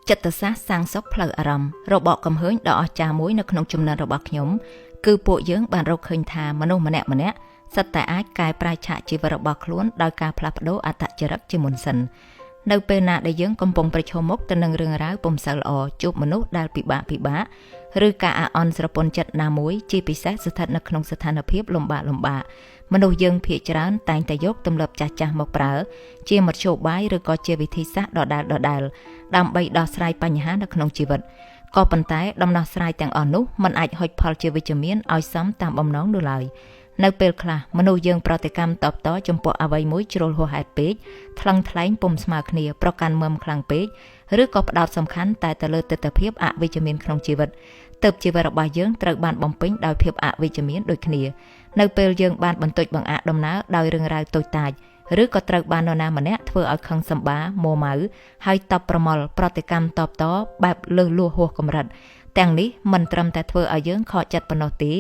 ចិត្តសាស្ត្រសាងសុខផ្លូវអារម្មណ៍របកកំហើញដ៏អស្ចារ្យមួយនៅក្នុងជំនាន់របស់ខ្ញុំគឺពួកយើងបានរកឃើញថាមនុស្សម្នាក់ៗសុទ្ធតែអាចកែប្រែឆាកជីវិតរបស់ខ្លួនដោយការផ្លាស់ប្ដូរអត្តចរិតជាមុនសិននៅពេលណាដែលយើងកំពុងប្រឈមមុខទៅនឹងរឿងរ៉ាវពុំសូវល្អជួបមនុស្សដែលពិបាកឬការអាក់អន់ស្រពន់ចិត្តណាមួយជាពិសេសស្ថិតនៅក្នុងស្ថានភាពលំបាកមនុស្សយើងភាគច្រើនតែងតែយកទម្លាប់ចាស់ៗមកប្រើជាមធ្យោបាយឬក៏ជាវិធីសាស្ត្រដដែលៗដើម្បីដោះស្រាយបញ្ហានៅក្នុងជីវិតក៏ប៉ុន្តែដំណោះស្រាយទាំងអស់នោះមិនអាចហុចផលជាវិជ្ជមានឲ្យសមតាមបំណងនោះឡើយនៅពេលខ្លះមនុស្សយើងប្រតិកម្មតបតចំពោះអ្វីមួយជ្រុលហួសហេតុពេកថ្លឹងថ្លែងពុំស្មើគ្នាប្រកាន់មើមខ្លាំងពេកឬក៏ផ្ដោតសំខាន់តែទៅលើទិដ្ឋភាពអវិជ្ជមានក្នុងជីវិតទើបជីវិតរបស់យើងត្រូវបានបំពេញដោយភាពអវិជ្ជមានដូចគ្នានៅពេលយើងបានបន្តិចបង្អាក់ដំណើរដោយរឿងរ៉ាវតូចតាចឬក៏ត្រូវបាននរណាម្នាក់ធ្វើឲ្យខឹងសម្បាមួម៉ៅហើយតបប្រមល់ប្រតិកម្មតបតបែបលើសលួសហួសកម្រិតទាំងនេះមិនត្រឹមតែធ្វើឲ្យយើងខកចិត្តប៉ុណ្ណោះទេ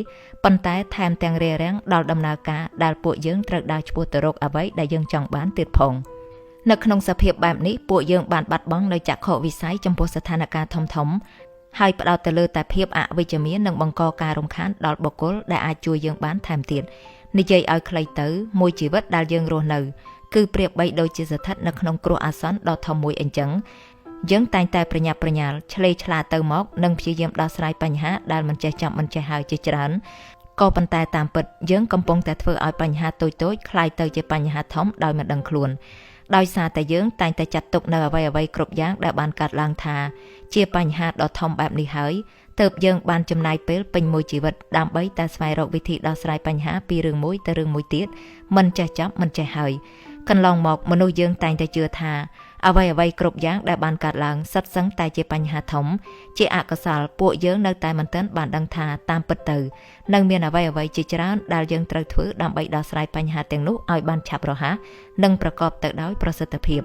ប៉ុន្តែថែមទាំងរារាំងដល់ដំណើរការដែលពួកយើងត្រូវដើរឆ្ពោះទៅរកអ្វីដែលយើងចង់បានទៀតផងនៅក្នុងសភាពបែបនេះពួកយើងបានបាត់បង់នូវចក្ខុវិស័យចំពោះស្ថានភាពធំៗហើយផ្ដោតទៅលើតែភាពអវិជ្ជមាននិងបង្កការរំខានដល់បុគ្គលដែលអាចជួយយើងបានថែមទៀតនិយាយឲ្យខ្លីទៅមួយជីវិតដែលយើងរស់នៅគឺប្រៀបបីដូចជាស្ថិតនៅក្នុងគ្រោះអាសន្នដ៏ធំមួយអញ្ចឹងយើងតែងតែប្រញាប់ប្រញាល់ឆ្លេឆ្លាទៅមកនិងព្យាយាមដោះស្រាយបញ្ហាដែលមិនចេះចប់មិនចេះហើយជាច្រើនក៏ប៉ុន្តែតាមពិតយើងកំពុងតែធ្វើឲ្យបញ្ហាតូចៗក្លាយទៅជាបញ្ហាធំដោយមិនដឹងខ្លួនដោយសារតែយើងតែងតែចាត់ទុកនៅអ្វីៗគ្រប់យ៉ាងដែលបានកើតឡើងថាជាបញ្ហាដ៏ធំបែបនេះហើយទើបយើងបានចំណាយពេលពេញមួយជីវិតដើម្បីតែស្វែងរកវិធីដោះស្រាយបញ្ហាពីរឿងមួយទៅរឿងមួយទៀតមិនចេះចប់មិនចេះហើយកន្លងមកមនុស្សយើងតែងតែជឿថាអ្វីៗគ្រប់យ៉ាងដែលបានកើតឡើងសុទ្ធសឹងតែជាបញ្ហាធំជាអកុសលពួកយើងនៅតែមិនទាន់បានដឹងថាតាមពិតទៅនៅមានអ្វីៗជាច្រើនដែលយើងត្រូវធ្វើដើម្បីដោះស្រាយបញ្ហាទាំងនោះឲ្យបានឆាប់រហ័សនិងប្រកបទៅដោយប្រសិទ្ធភាព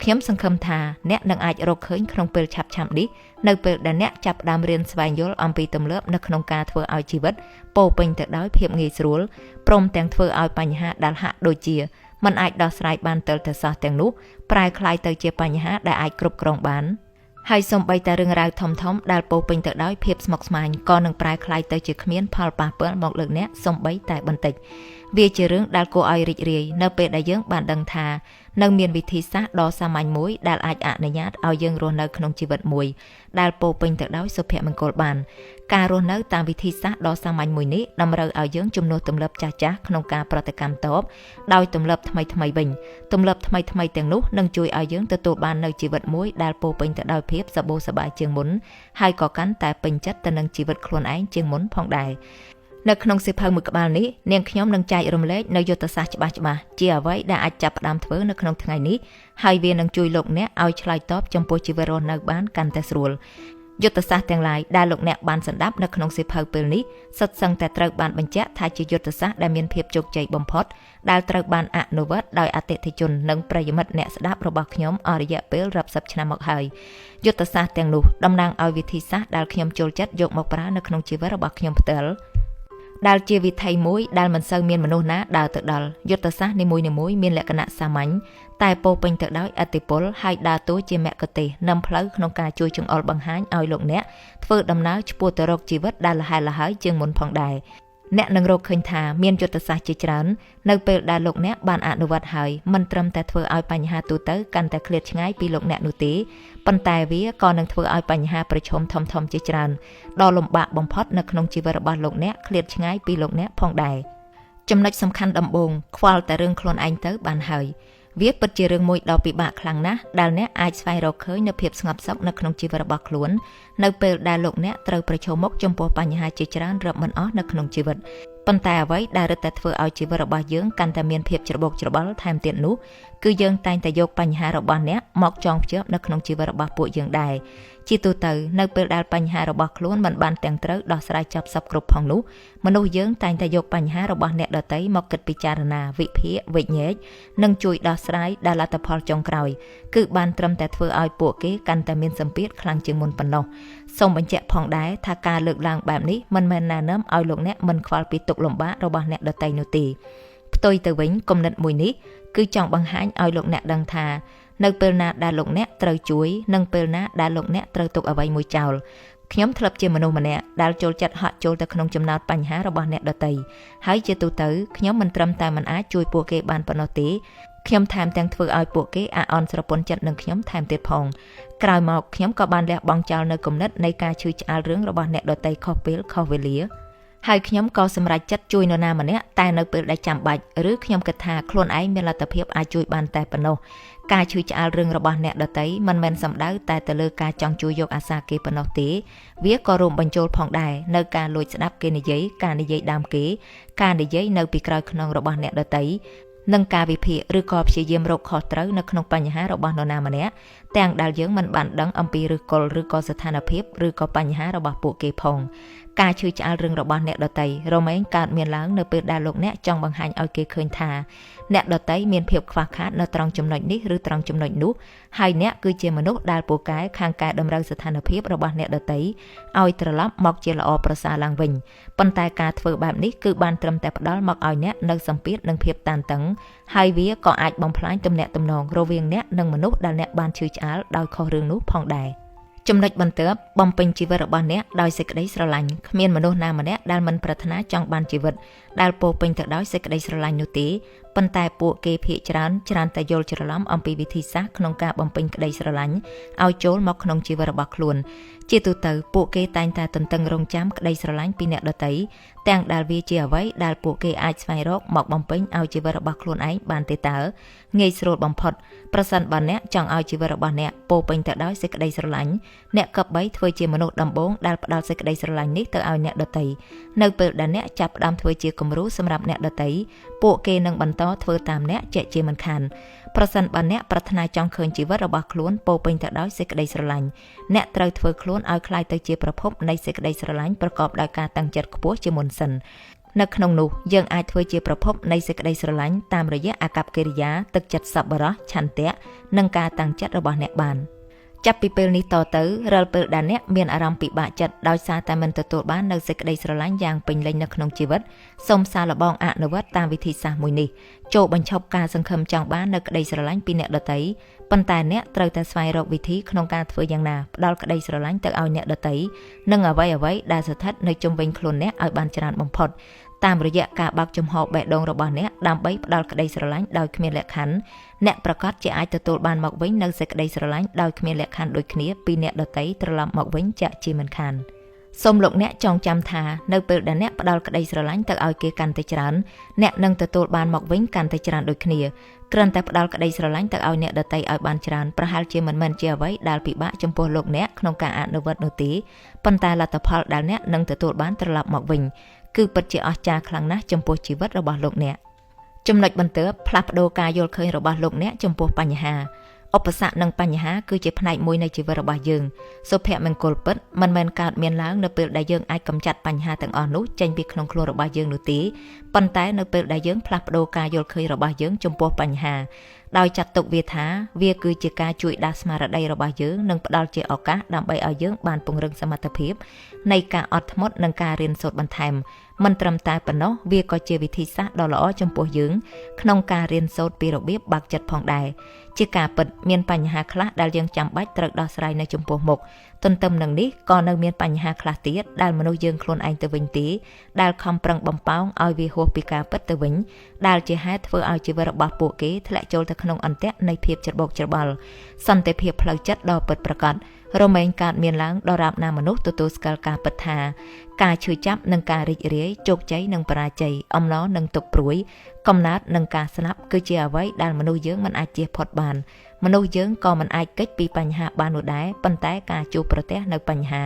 ខ្ញុំសង្ឃឹមថាអ្នកនឹងអាចរកឃើញក្នុងពេលឆាប់ៗនេះនៅពេលដែលអ្នកចាប់ផ្ដើមរៀនស្វែងយល់អំពីទម្លាប់នៅក្នុងការធ្វើឲ្យជីវិតពោពេញទៅដោយភាពងាយស្រួលព្រមទាំងធ្វើឲ្យបញ្ហាដែលហាក់ដូចជាមិនអាចដោះស្រាយបានទាល់តែសោះទាំងនោះប្រែក្លាយទៅជាបញ្ហាដែលអាចគ្រប់គ្រងបានហើយសូម្បីតែរឿងរ៉ាវធំៗដែលពោពេញទៅដោយភាពស្មុគស្មាញក៏នឹងប្រែក្លាយទៅជាគ្មានផលប៉ះពាល់មកលើអ្នកសូម្បីតែបន្តិចវាជារឿងដែលគួរឲ្យរីករាយនៅពេលដែលយើងបានដឹងថានៅមានវិធីសាស្ត្រដ៏សាមញ្ញមួយដែលអាចអនុញ្ញាតឲ្យយើងរស់នៅក្នុងជីវិតមួយដែលពោពេញទៅដោយសុភមង្គលបានការរស់នៅតាមវិធីសាស្ត្រដ៏សាមញ្ញមួយនេះតម្រូវឲ្យយើងជំនួសទម្លាប់ចាស់ៗក្នុងការប្រតិកម្មតបដោយទម្លាប់ថ្មីៗវិញទម្លាប់ថ្មីៗទាំងនោះនឹងជួយឲ្យយើងទទួលបាននូវជីវិតមួយដែលពោពេញទៅដោយភាពសប្បុរសប្បាយជាងមុនហើយក៏កាន់តែពេញចិត្តទៅនឹងជីវិតខ្លួនឯងជាងមុនផងដែរនៅក្នុងសៀវភៅមួយក្បាលនេះនាងខ្ញុំនឹងចែករំលែកនូវយុទ្ធសាស្ត្រច្បាស់ៗជាអ្វីដែលអាចចាប់ផ្ដើមធ្វើនៅក្នុងថ្ងៃនេះហើយវានឹងជួយលោកអ្នកឲ្យឆ្លើយតបចំពោះជីវិតរស់នៅបានកាន់តែស្រួលយុទ្ធសាស្ត្រទាំងឡាយដែលលោកអ្នកបានស្ដាប់នៅក្នុងសៀវភៅពេលនេះសុទ្ធសឹងតែត្រូវបានបញ្ជាក់ថាជាយុទ្ធសាស្ត្រដែលមានភាពជោគជ័យបំផុតដែលត្រូវបានអនុវត្តដោយអតិថិជននិងប្រិយមិត្តអ្នកស្ដាប់របស់ខ្ញុំអស់រយៈពេលរាប់សិបឆ្នាំមកហើយយុទ្ធសាស្ត្រទាំងនោះតំណាងឲ្យវិធីសាស្ត្រដែលខ្ញុំចូលចិត្តយកមកប្រើនៅក្នុងជីវិតរបស់ខ្ញុំផ្ទាល់ដែលជាវិថីមួយដែលមិនសូវមានមនុស្សណាដើរទៅដល់យុទ្ធសាស្ត្រនីមួយៗមានលក្ខណៈសាមញ្ញតែពោពេញទៅដោយឥទ្ធិពលហើយដើរតួជាមគ្គុទ្ទេសក៍នាំផ្លូវក្នុងការជួយចង្អុលបង្ហាញឲ្យលោកអ្នកធ្វើដំណើរឆ្ពោះទៅរកជីវិតដែលល្ហែល្ហើយជាងមុនផងដែរអ្នកនឹងរកឃើញថាមានយុទ្ធសាស្ត្រជាច្រើននៅពេលដែលលោកអ្នកបានអនុវត្តហើយមិនត្រឹមតែធ្វើឲ្យបញ្ហាទូទៅកាន់តែឃ្លាតឆ្ងាយពីលោកអ្នកនោះទេប៉ុន្តែវាក៏នឹងធ្វើឲ្យបញ្ហាប្រឈមធំៗជាច្រើនដ៏លំបាកបំផុតនៅក្នុងជីវិតរបស់លោកអ្នកឃ្លាតឆ្ងាយពីលោកអ្នកផងដែរចំណុចសំខាន់ដំបូងខ្វល់តែរឿងខ្លួនឯងទៅបានហើយវាពិតជារឿងមួយដ៏ពិបាកខ្លាំងណាស់ដែលអ្នកអាចស្វែងរកឃើញនូវភាពស្ងប់សុខនៅក្នុងជីវិតរបស់ខ្លួននៅពេលដែលលោកអ្នកត្រូវប្រឈមមុខចំពោះបញ្ហាជាច្រើនរាប់មិនអស់នៅក្នុងជីវិតប៉ុន្តែអ្វីដែលរឹតតែធ្វើឲ្យជីវិតរបស់យើងកាន់តែមានភាពច្របូកច្របល់ថែមទៀតនោះគឺយើងតែងតែយកបញ្ហារបស់អ្នកមកចងភ្ជាប់នៅក្នុងជីវិតរបស់ពួកយើងដែរជាទូទៅនៅពេលដែលបញ្ហារបស់ខ្លួនមិនបានទាំងត្រូវដោះស្រាយចប់សព្វគ្រប់ផងនោះមនុស្សយើងតែងតែយកបញ្ហារបស់អ្នកដទៃមកគិតពិចារណាវិភាគវិញែកនិងជួយដោះស្រាយដល់លទ្ធផលចុងក្រោយគឺបានត្រឹមតែធ្វើឲ្យពួកគេកាន់តែមានសម្ពាធខ្លាំងជាងមុនប៉ុណ្ណោះសូមបញ្ជាក់ផងដែរថាការលើកឡើងបែបនេះមិនមែនណែនាំឲ្យលោកអ្នកមិនខ្វល់ពីទុក្ខលំបាករបស់អ្នកដទៃនោះទេផ្ទុយទៅវិញគំនិតមួយនេះគឺចង់បង្ហាញឲ្យលោកអ្នកដឹងថា នៅពេលណាដែលលោកអ្នកត្រូវជួយនិងពេលណាដែលលោកអ្នកត្រូវទុកអ្វីមួយចោលខ្ញុំធ្លាប់ជាមនុស្សម្នាក់ដែលចូលចិត្តហក់ចូលទៅក្នុងចំណោទបញ្ហារបស់អ្នកដទៃហើយជាទូទៅខ្ញុំមិនត្រឹមតែមិនអាចជួយពួកគេបានប៉ុណ្ណោះទេខ្ញុំថែមទាំងធ្វើឲ្យពួកគេអាក់អន់ស្រពន់ចិត្តនឹងខ្ញុំថែមទៀតផងក្រោយមកខ្ញុំក៏បានលះបង់ចោលនៅគំនិតនៃការឈឺឆ្អាលរឿងរបស់អ្នកដទៃខុសពេលខុសវេលាហើយខ្ញុំក៏សម្រេចចិត្តជួយនរណាម្នាក់តែនៅពេលដែលចាំបាច់ឬខ្ញុំគិតថាខ្លួនឯងមានលទ្ធភាពអាចជួយបានតែប៉ុណ្ណោះការឈឺឆ្អាលរឿងរបស់អ្នកដទៃមិនមែនសំដៅតែទៅលើការចង់ជួយយកអាសាគេប៉ុណ្ណោះទេវាក៏រួមបញ្ចូលផងដែរនៅការលួចស្ដាប់គេនិយាយការនិយាយដើមគេការនិយាយនៅពីក្រោយខ្នងរបស់អ្នកដទៃនិងការវិភាគឬក៏ព្យាយាមរកខុសត្រូវនៅក្នុងបញ្ហារបស់នរណាម្នាក់ទាំងដែលយើងមិនបានដឹងអំពីឫសគល់ឬក៏ស្ថានភាពឬក៏បញ្ហារបស់ពួកគេផងការឈឺឆ្អាលរឿងរបស់អ្នកដទៃរមែងកើតមានឡើងនៅពេលដែលលោកអ្នកចង់បង្ហាញឲ្យគេឃើញថាអ្នកដទៃមានភាពខ្វះខាតនៅត្រង់ចំណុចនេះឬត្រង់ចំណុចនោះហើយអ្នកគឺជាមនុស្សដែលពូកែខាងកែតម្រូវស្ថានភាពរបស់អ្នកដទៃឲ្យត្រឡប់មកជាល្អប្រសើរឡើងវិញប៉ុន្តែការធ្វើបែបនេះគឺបានត្រឹមតែផ្ដល់មកឲ្យអ្នកនៅសម្ពាធនិងភាពតានតឹងហើយវាក៏អាចបំផ្លាញទំនាក់ទំនងរវាងអ្នកនិងមនុស្សដែលអ្នកបានឈឺឆ្អាលដោយខុសរឿងនោះផងដែរចំណុចបន្ទាប់បំពេញជីវិតរបស់អ្នកដោយសេចក្តីស្រឡាញ់គ្មានមនុស្សណាម្នាក់ដែលមិនប្រាថ្នាចង់បានជីវិតដែលពោពេញទៅដោយសេចក្តីស្រឡាញ់នោះទេប៉ុន្តែពួកគេភាគច្រើនច្រើនតែយល់ច្រឡំអំពីវិធីសាស្ត្រក្នុងការបំពេញក្តីស្រឡាញ់ឲ្យចូលមកក្នុងជីវិតរបស់ខ្លួនជាទូទៅពួកគេតែងតែទន្ទឹងរង់ចាំក្តីស្រឡាញ់ពីអ្នកដទៃទាំងដែលវាជាអ្វីដែលពួកគេអាចស្វែងរកមកបំពេញឲ្យជីវិតរបស់ខ្លួនឯងបានទេតើងាយស្រួលបំផុតប្រសិនបើអ្នកចង់ឲ្យជីវិតរបស់អ្នកពោពេញទៅដោយសេចក្តីស្រឡាញ់អ្នកគប្បីធ្វើជាមនុស្សដំបូងដែលផ្ដល់សេចក្តីស្រឡាញ់នេះទៅឲ្យអ្នកដទៃនៅពេលដែលអ្នកចាប់ផ្ដើមធ្វើជាគំរូសម្រាប់អ្នកដទៃពួកគេនឹងបន្តធ្វើតាមអ្នកជាក់ជាមិនខានប្រសិនបើអ្នកប្រាថ្នាចង់ឃើញជីវិតរបស់ខ្លួនពោពេញទៅដោយសេចក្តីស្រឡាញ់អ្នកត្រូវធ្វើខ្លួនឲ្យក្លាយទៅជាប្រភពនៃសេចក្តីស្រឡាញ់ប្រកបដោយការតាំងចិត្តខ្ពស់ជាមុនសិននៅក្នុងនោះយើងអាចធ្វើជាប្រភពនៃសេចក្តីស្រឡាញ់តាមរយៈអាកប្បកិរិយាទឹកចិត្តសប្បុរសឆន្ទៈនិងការតាំងចិត្តរបស់អ្នកបានចាប់ពីពេលនេះតទៅរាល់ពេលដែលអ្នកមានអារម្មណ៍ពិបាកចិត្តដោយសារតែមិនទទួលបាននូវសេចក្តីស្រឡាញ់យ៉ាងពេញលេញនៅក្នុងជីវិតសូមសាកល្បងអនុវត្តតាមវិធីសាស្ត្រមួយនេះចូលបញ្ឈប់ការសង្ឃឹមចង់បាននូវក្តីស្រឡាញ់ពីអ្នកដទៃប៉ុន្តែអ្នកត្រូវតែស្វែងរកវិធីក្នុងការធ្វើយ៉ាងណាផ្ដល់ក្តីស្រឡាញ់ទៅឲ្យអ្នកដទៃនិងអ្វីៗដែលស្ថិតនៅជុំវិញខ្លួនអ្នកឲ្យបានច្រើនបំផុតតាមរយៈការបើកចំហបេះដូងរបស់អ្នកដើម្បីផ្ដល់ក្តីស្រឡាញ់ដោយគ្មានលក្ខខណ្ឌអ្នកប្រាកដជាអាចទទួលបានមកវិញនូវសេចក្តីស្រឡាញ់ដោយគ្មានលក្ខខណ្ឌដូចគ្នាពីអ្នកដទៃត្រឡប់មកវិញចាក់ជាមិនខានសូមលោកអ្នកចងចាំថានៅពេលដែលអ្នកផ្ដល់ក្តីស្រឡាញ់ទៅឲ្យគេកាន់តែច្រើនអ្នកនឹងទទួលបានមកវិញកាន់តែច្រើនដូចគ្នាគ្រាន់តែផ្ដល់ក្តីស្រឡាញ់ទៅឲ្យអ្នកដទៃឲ្យបានច្រើនប្រហែលជាមិនមែនជាអ្វីដែលពិបាកចំពោះលោកអ្នកក្នុងការអនុវត្តនោះទេប៉ុន្តែលទ្ធផលដែលអ្នកនឹងទទួលបានត្រឡប់មកវិញគឺពិតជាអស្ចារ្យខ្លាំងណាស់ចំពោះជីវិតរបស់លោកអ្នកចំណុចបន្ទាប់ផ្លាស់ប្ដូរការយល់ឃើញរបស់លោកអ្នកចំពោះបញ្ហាឧបសគ្គនិងបញ្ហាគឺជាផ្នែកមួយនៃជីវិតរបស់យើងសុភមង្គលពិតមិនមែនកើតមានឡើងនៅពេលដែលយើងអាចកម្ចាត់បញ្ហាទាំងអស់នោះចេញពីក្នុងខ្លួនរបស់យើងនោះទេប៉ុន្តែនៅពេលដែលយើងផ្លាស់ប្ដូរការយល់ឃើញរបស់យើងចំពោះបញ្ហាដោយចាត់ទុកវាថាវាគឺជាការជួយដាស់ស្មារតីរបស់យើងនិងផ្ដល់ជាឱកាសដើម្បីឲ្យយើងបានពង្រឹងសមត្ថភាពនៃការអត់ធ្មត់និងការរៀនសូត្របន្ថែមមិនត្រឹមតែប៉ុណ្ណោះវាក៏ជាវិធីសាស្ត្រដ៏ល្អចំពោះយើងក្នុងការរៀនសូត្រពីរបៀបបើកចិត្តផងដែរជាការពិតមានបញ្ហាខ្លះដែលយើងចាំបាច់ត្រូវដោះស្រាយនៅចំពោះមុខទន្ទឹមនឹងនេះក៏នៅមានបញ្ហាខ្លះទៀតដែលមនុស្សយើងខ្លួនឯងទៅវិញទេដែលខំប្រឹងបំប៉ោងឲ្យវាហួសពីការពិតទៅវិញដែលជាហេតុធ្វើឲ្យជីវិតរបស់ពួកគេធ្លាក់ចូលទៅក្នុងអន្ទាក់នៃភាពច្របូកច្របល់សន្តិភាពផ្លូវចិត្តដ៏ពិតប្រាកដរមែងកើតមានឡើងដរាបណាមនុស្សទទួលស្គាល់ការពិតថាការឈឺចាប់និងការរីករាយជោគជ័យនិងបរាជ័យអំណរនិងទុក្ខព្រួយកំណើតនិងការស្លាប់គឺជាអ្វីដែលមនុស្សយើងមិនអាចជៀសផុតបានមនុស្សយើងក៏មិនអាចគេចពីបញ្ហាបាននោះដែរប៉ុន្តែការជួបប្រទះនៅបញ្ហា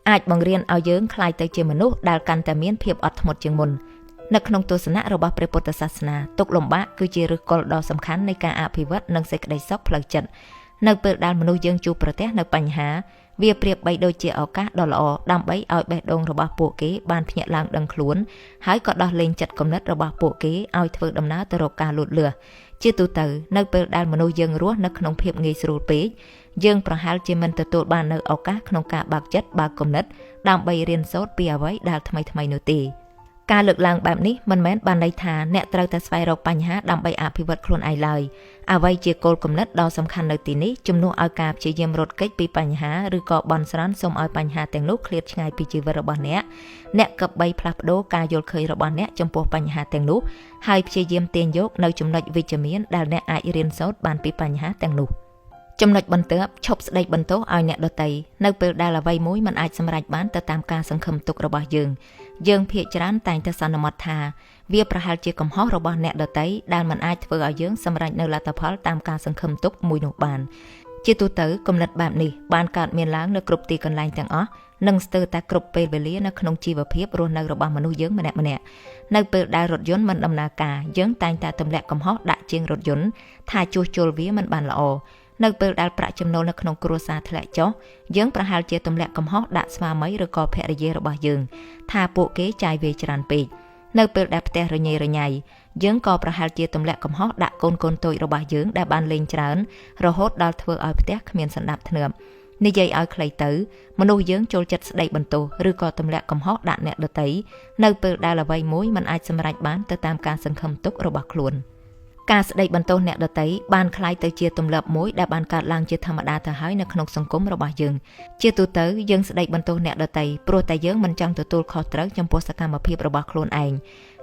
អាចបង្រៀនឲ្យយើងក្លាយទៅជាមនុស្សដែលកាន់តែមានភាពអត់ធ្មត់ជាងមុននៅក្នុងទស្សនៈរបស់ព្រះពុទ្ធសាសនាទុក្ខលំបាកគឺជាឫសគល់ដ៏សំខាន់នៃការអភិវឌ្ឍនិងសេចក្តីសុខផ្លូវចិត្តនៅពេលដែលមនុស្សយើងជួបប្រទះនៅបញ្ហាវាប្រៀបបីដូចជាឱកាសដ៏ល្អដើម្បីឲ្យបេះដូងរបស់ពួកគេបានភ្ញាក់ឡើងដឹងខ្លួនហើយក៏ដោះលែងចិត្តគំនិតរបស់ពួកគេឲ្យធ្វើដំណើរទៅរកការលូតលាស់ជាទូទៅនៅពេលដែលមនុស្សយើងរស់នៅក្នុងភាពងាយស្រួលពេកយើងប្រហែលជាមិនទទួលបាននូវឱកាសក្នុងការបើកចិត្តបើកគំនិតដើម្បីរៀនសូត្រពីអ្វីដែលថ្មីៗនោះទេ ការលើកឡើងបែបនេះមិនមែនបានន័យថាអ្នកត្រូវតែស្វែងរកបញ្ហាដើម្បីអភិវឌ្ឍខ្លួនឯងឡើយអ្វីជាគោលគំនិតដ៏សំខាន់នៅទីនេះជំនួសឲ្យការព្យាយាមរត់គេចពីបញ្ហាឬក៏បន់ស្រន់សូមឲ្យបញ្ហាទាំងនោះឃ្លាតឆ្ងាយពីជីវិតរបស់អ្នកអ្នកគប្បីផ្លាស់ប្ដូរការយល់ឃើញរបស់អ្នកចំពោះបញ្ហាទាំងនោះហើយព្យាយាមទាញយកនូវចំណុចវិជ្ជមានដែលអ្នកអាចរៀនសូត្របានពីបញ្ហាទាំងនោះចំណុចបន្ទាប់ឈប់ស្ដីបន្ទោសឲ្យអ្នកដទៃនៅពេលដែលអ្វីមួយមិនអាចសម្រេចបានទៅតាមការសង្ឃឹមទុករបស់យើងយើងភាគច្រើនតែងតែសន្មតថាវាប្រហែលជាកំហុសរបស់អ្នកដទៃដែលមិនអាចធ្វើឲ្យយើងសម្រេចនូវលទ្ធផលតាមការសង្ឃឹមទុកមួយនោះបានជាទូទៅគំនិតបែបនេះបានកើតមានឡើងនៅគ្រប់ទីកន្លែងទាំងអស់និងស្ទើរតែគ្រប់ពេលវេលានៅក្នុងជីវភាពរស់នៅរបស់មនុស្សយើងម្នាក់ៗនៅពេលដែលរថយន្តមិនដំណើរការយើងតែងតែទម្លាក់កំហុសដាក់ជាងរថយន្តថាជួសជុលវាមិនបានល្អនៅពេលដែលប្រាក់ចំណូលនៅក្នុងគ្រួសារធ្លាក់ចុះយើងប្រហែលជាទម្លាក់កំហុសដាក់ស្វាមីឬក៏ភរិយារបស់យើងថាពួកគេចាយវាយច្រើនពេកនៅពេលដែលផ្ទះរញ៉េរញ៉ៃយើងក៏ប្រហែលជាទម្លាក់កំហុសដាក់កូនៗតូចរបស់យើងដែលបានលេងច្រើនរហូតដល់ធ្វើឲ្យផ្ទះគ្មានសណ្ដាប់ធ្នាប់និយាយឲ្យខ្លីទៅមនុស្សយើងចូលចិត្តស្ដីបន្ទោសឬក៏ទម្លាក់កំហុសដាក់អ្នកដទៃនៅពេលដែលអ្វីមួយមិនអាចសម្រេចបានទៅតាមការសង្ឃឹមទុករបស់ខ្លួនការស្ដីបន្ទោសអ្នកដទៃបានក្លាយទៅជាទម្លាប់មួយដែលបានកើតឡើងជាធម្មតាទៅហើយនៅក្នុងសង្គមរបស់យើងជាទូទៅយើងស្ដីបន្ទោសអ្នកដទៃព្រោះតែយើងមិនចង់ទទួលខុសត្រូវចំពោះសកម្មភាពរបស់ខ្លួនឯង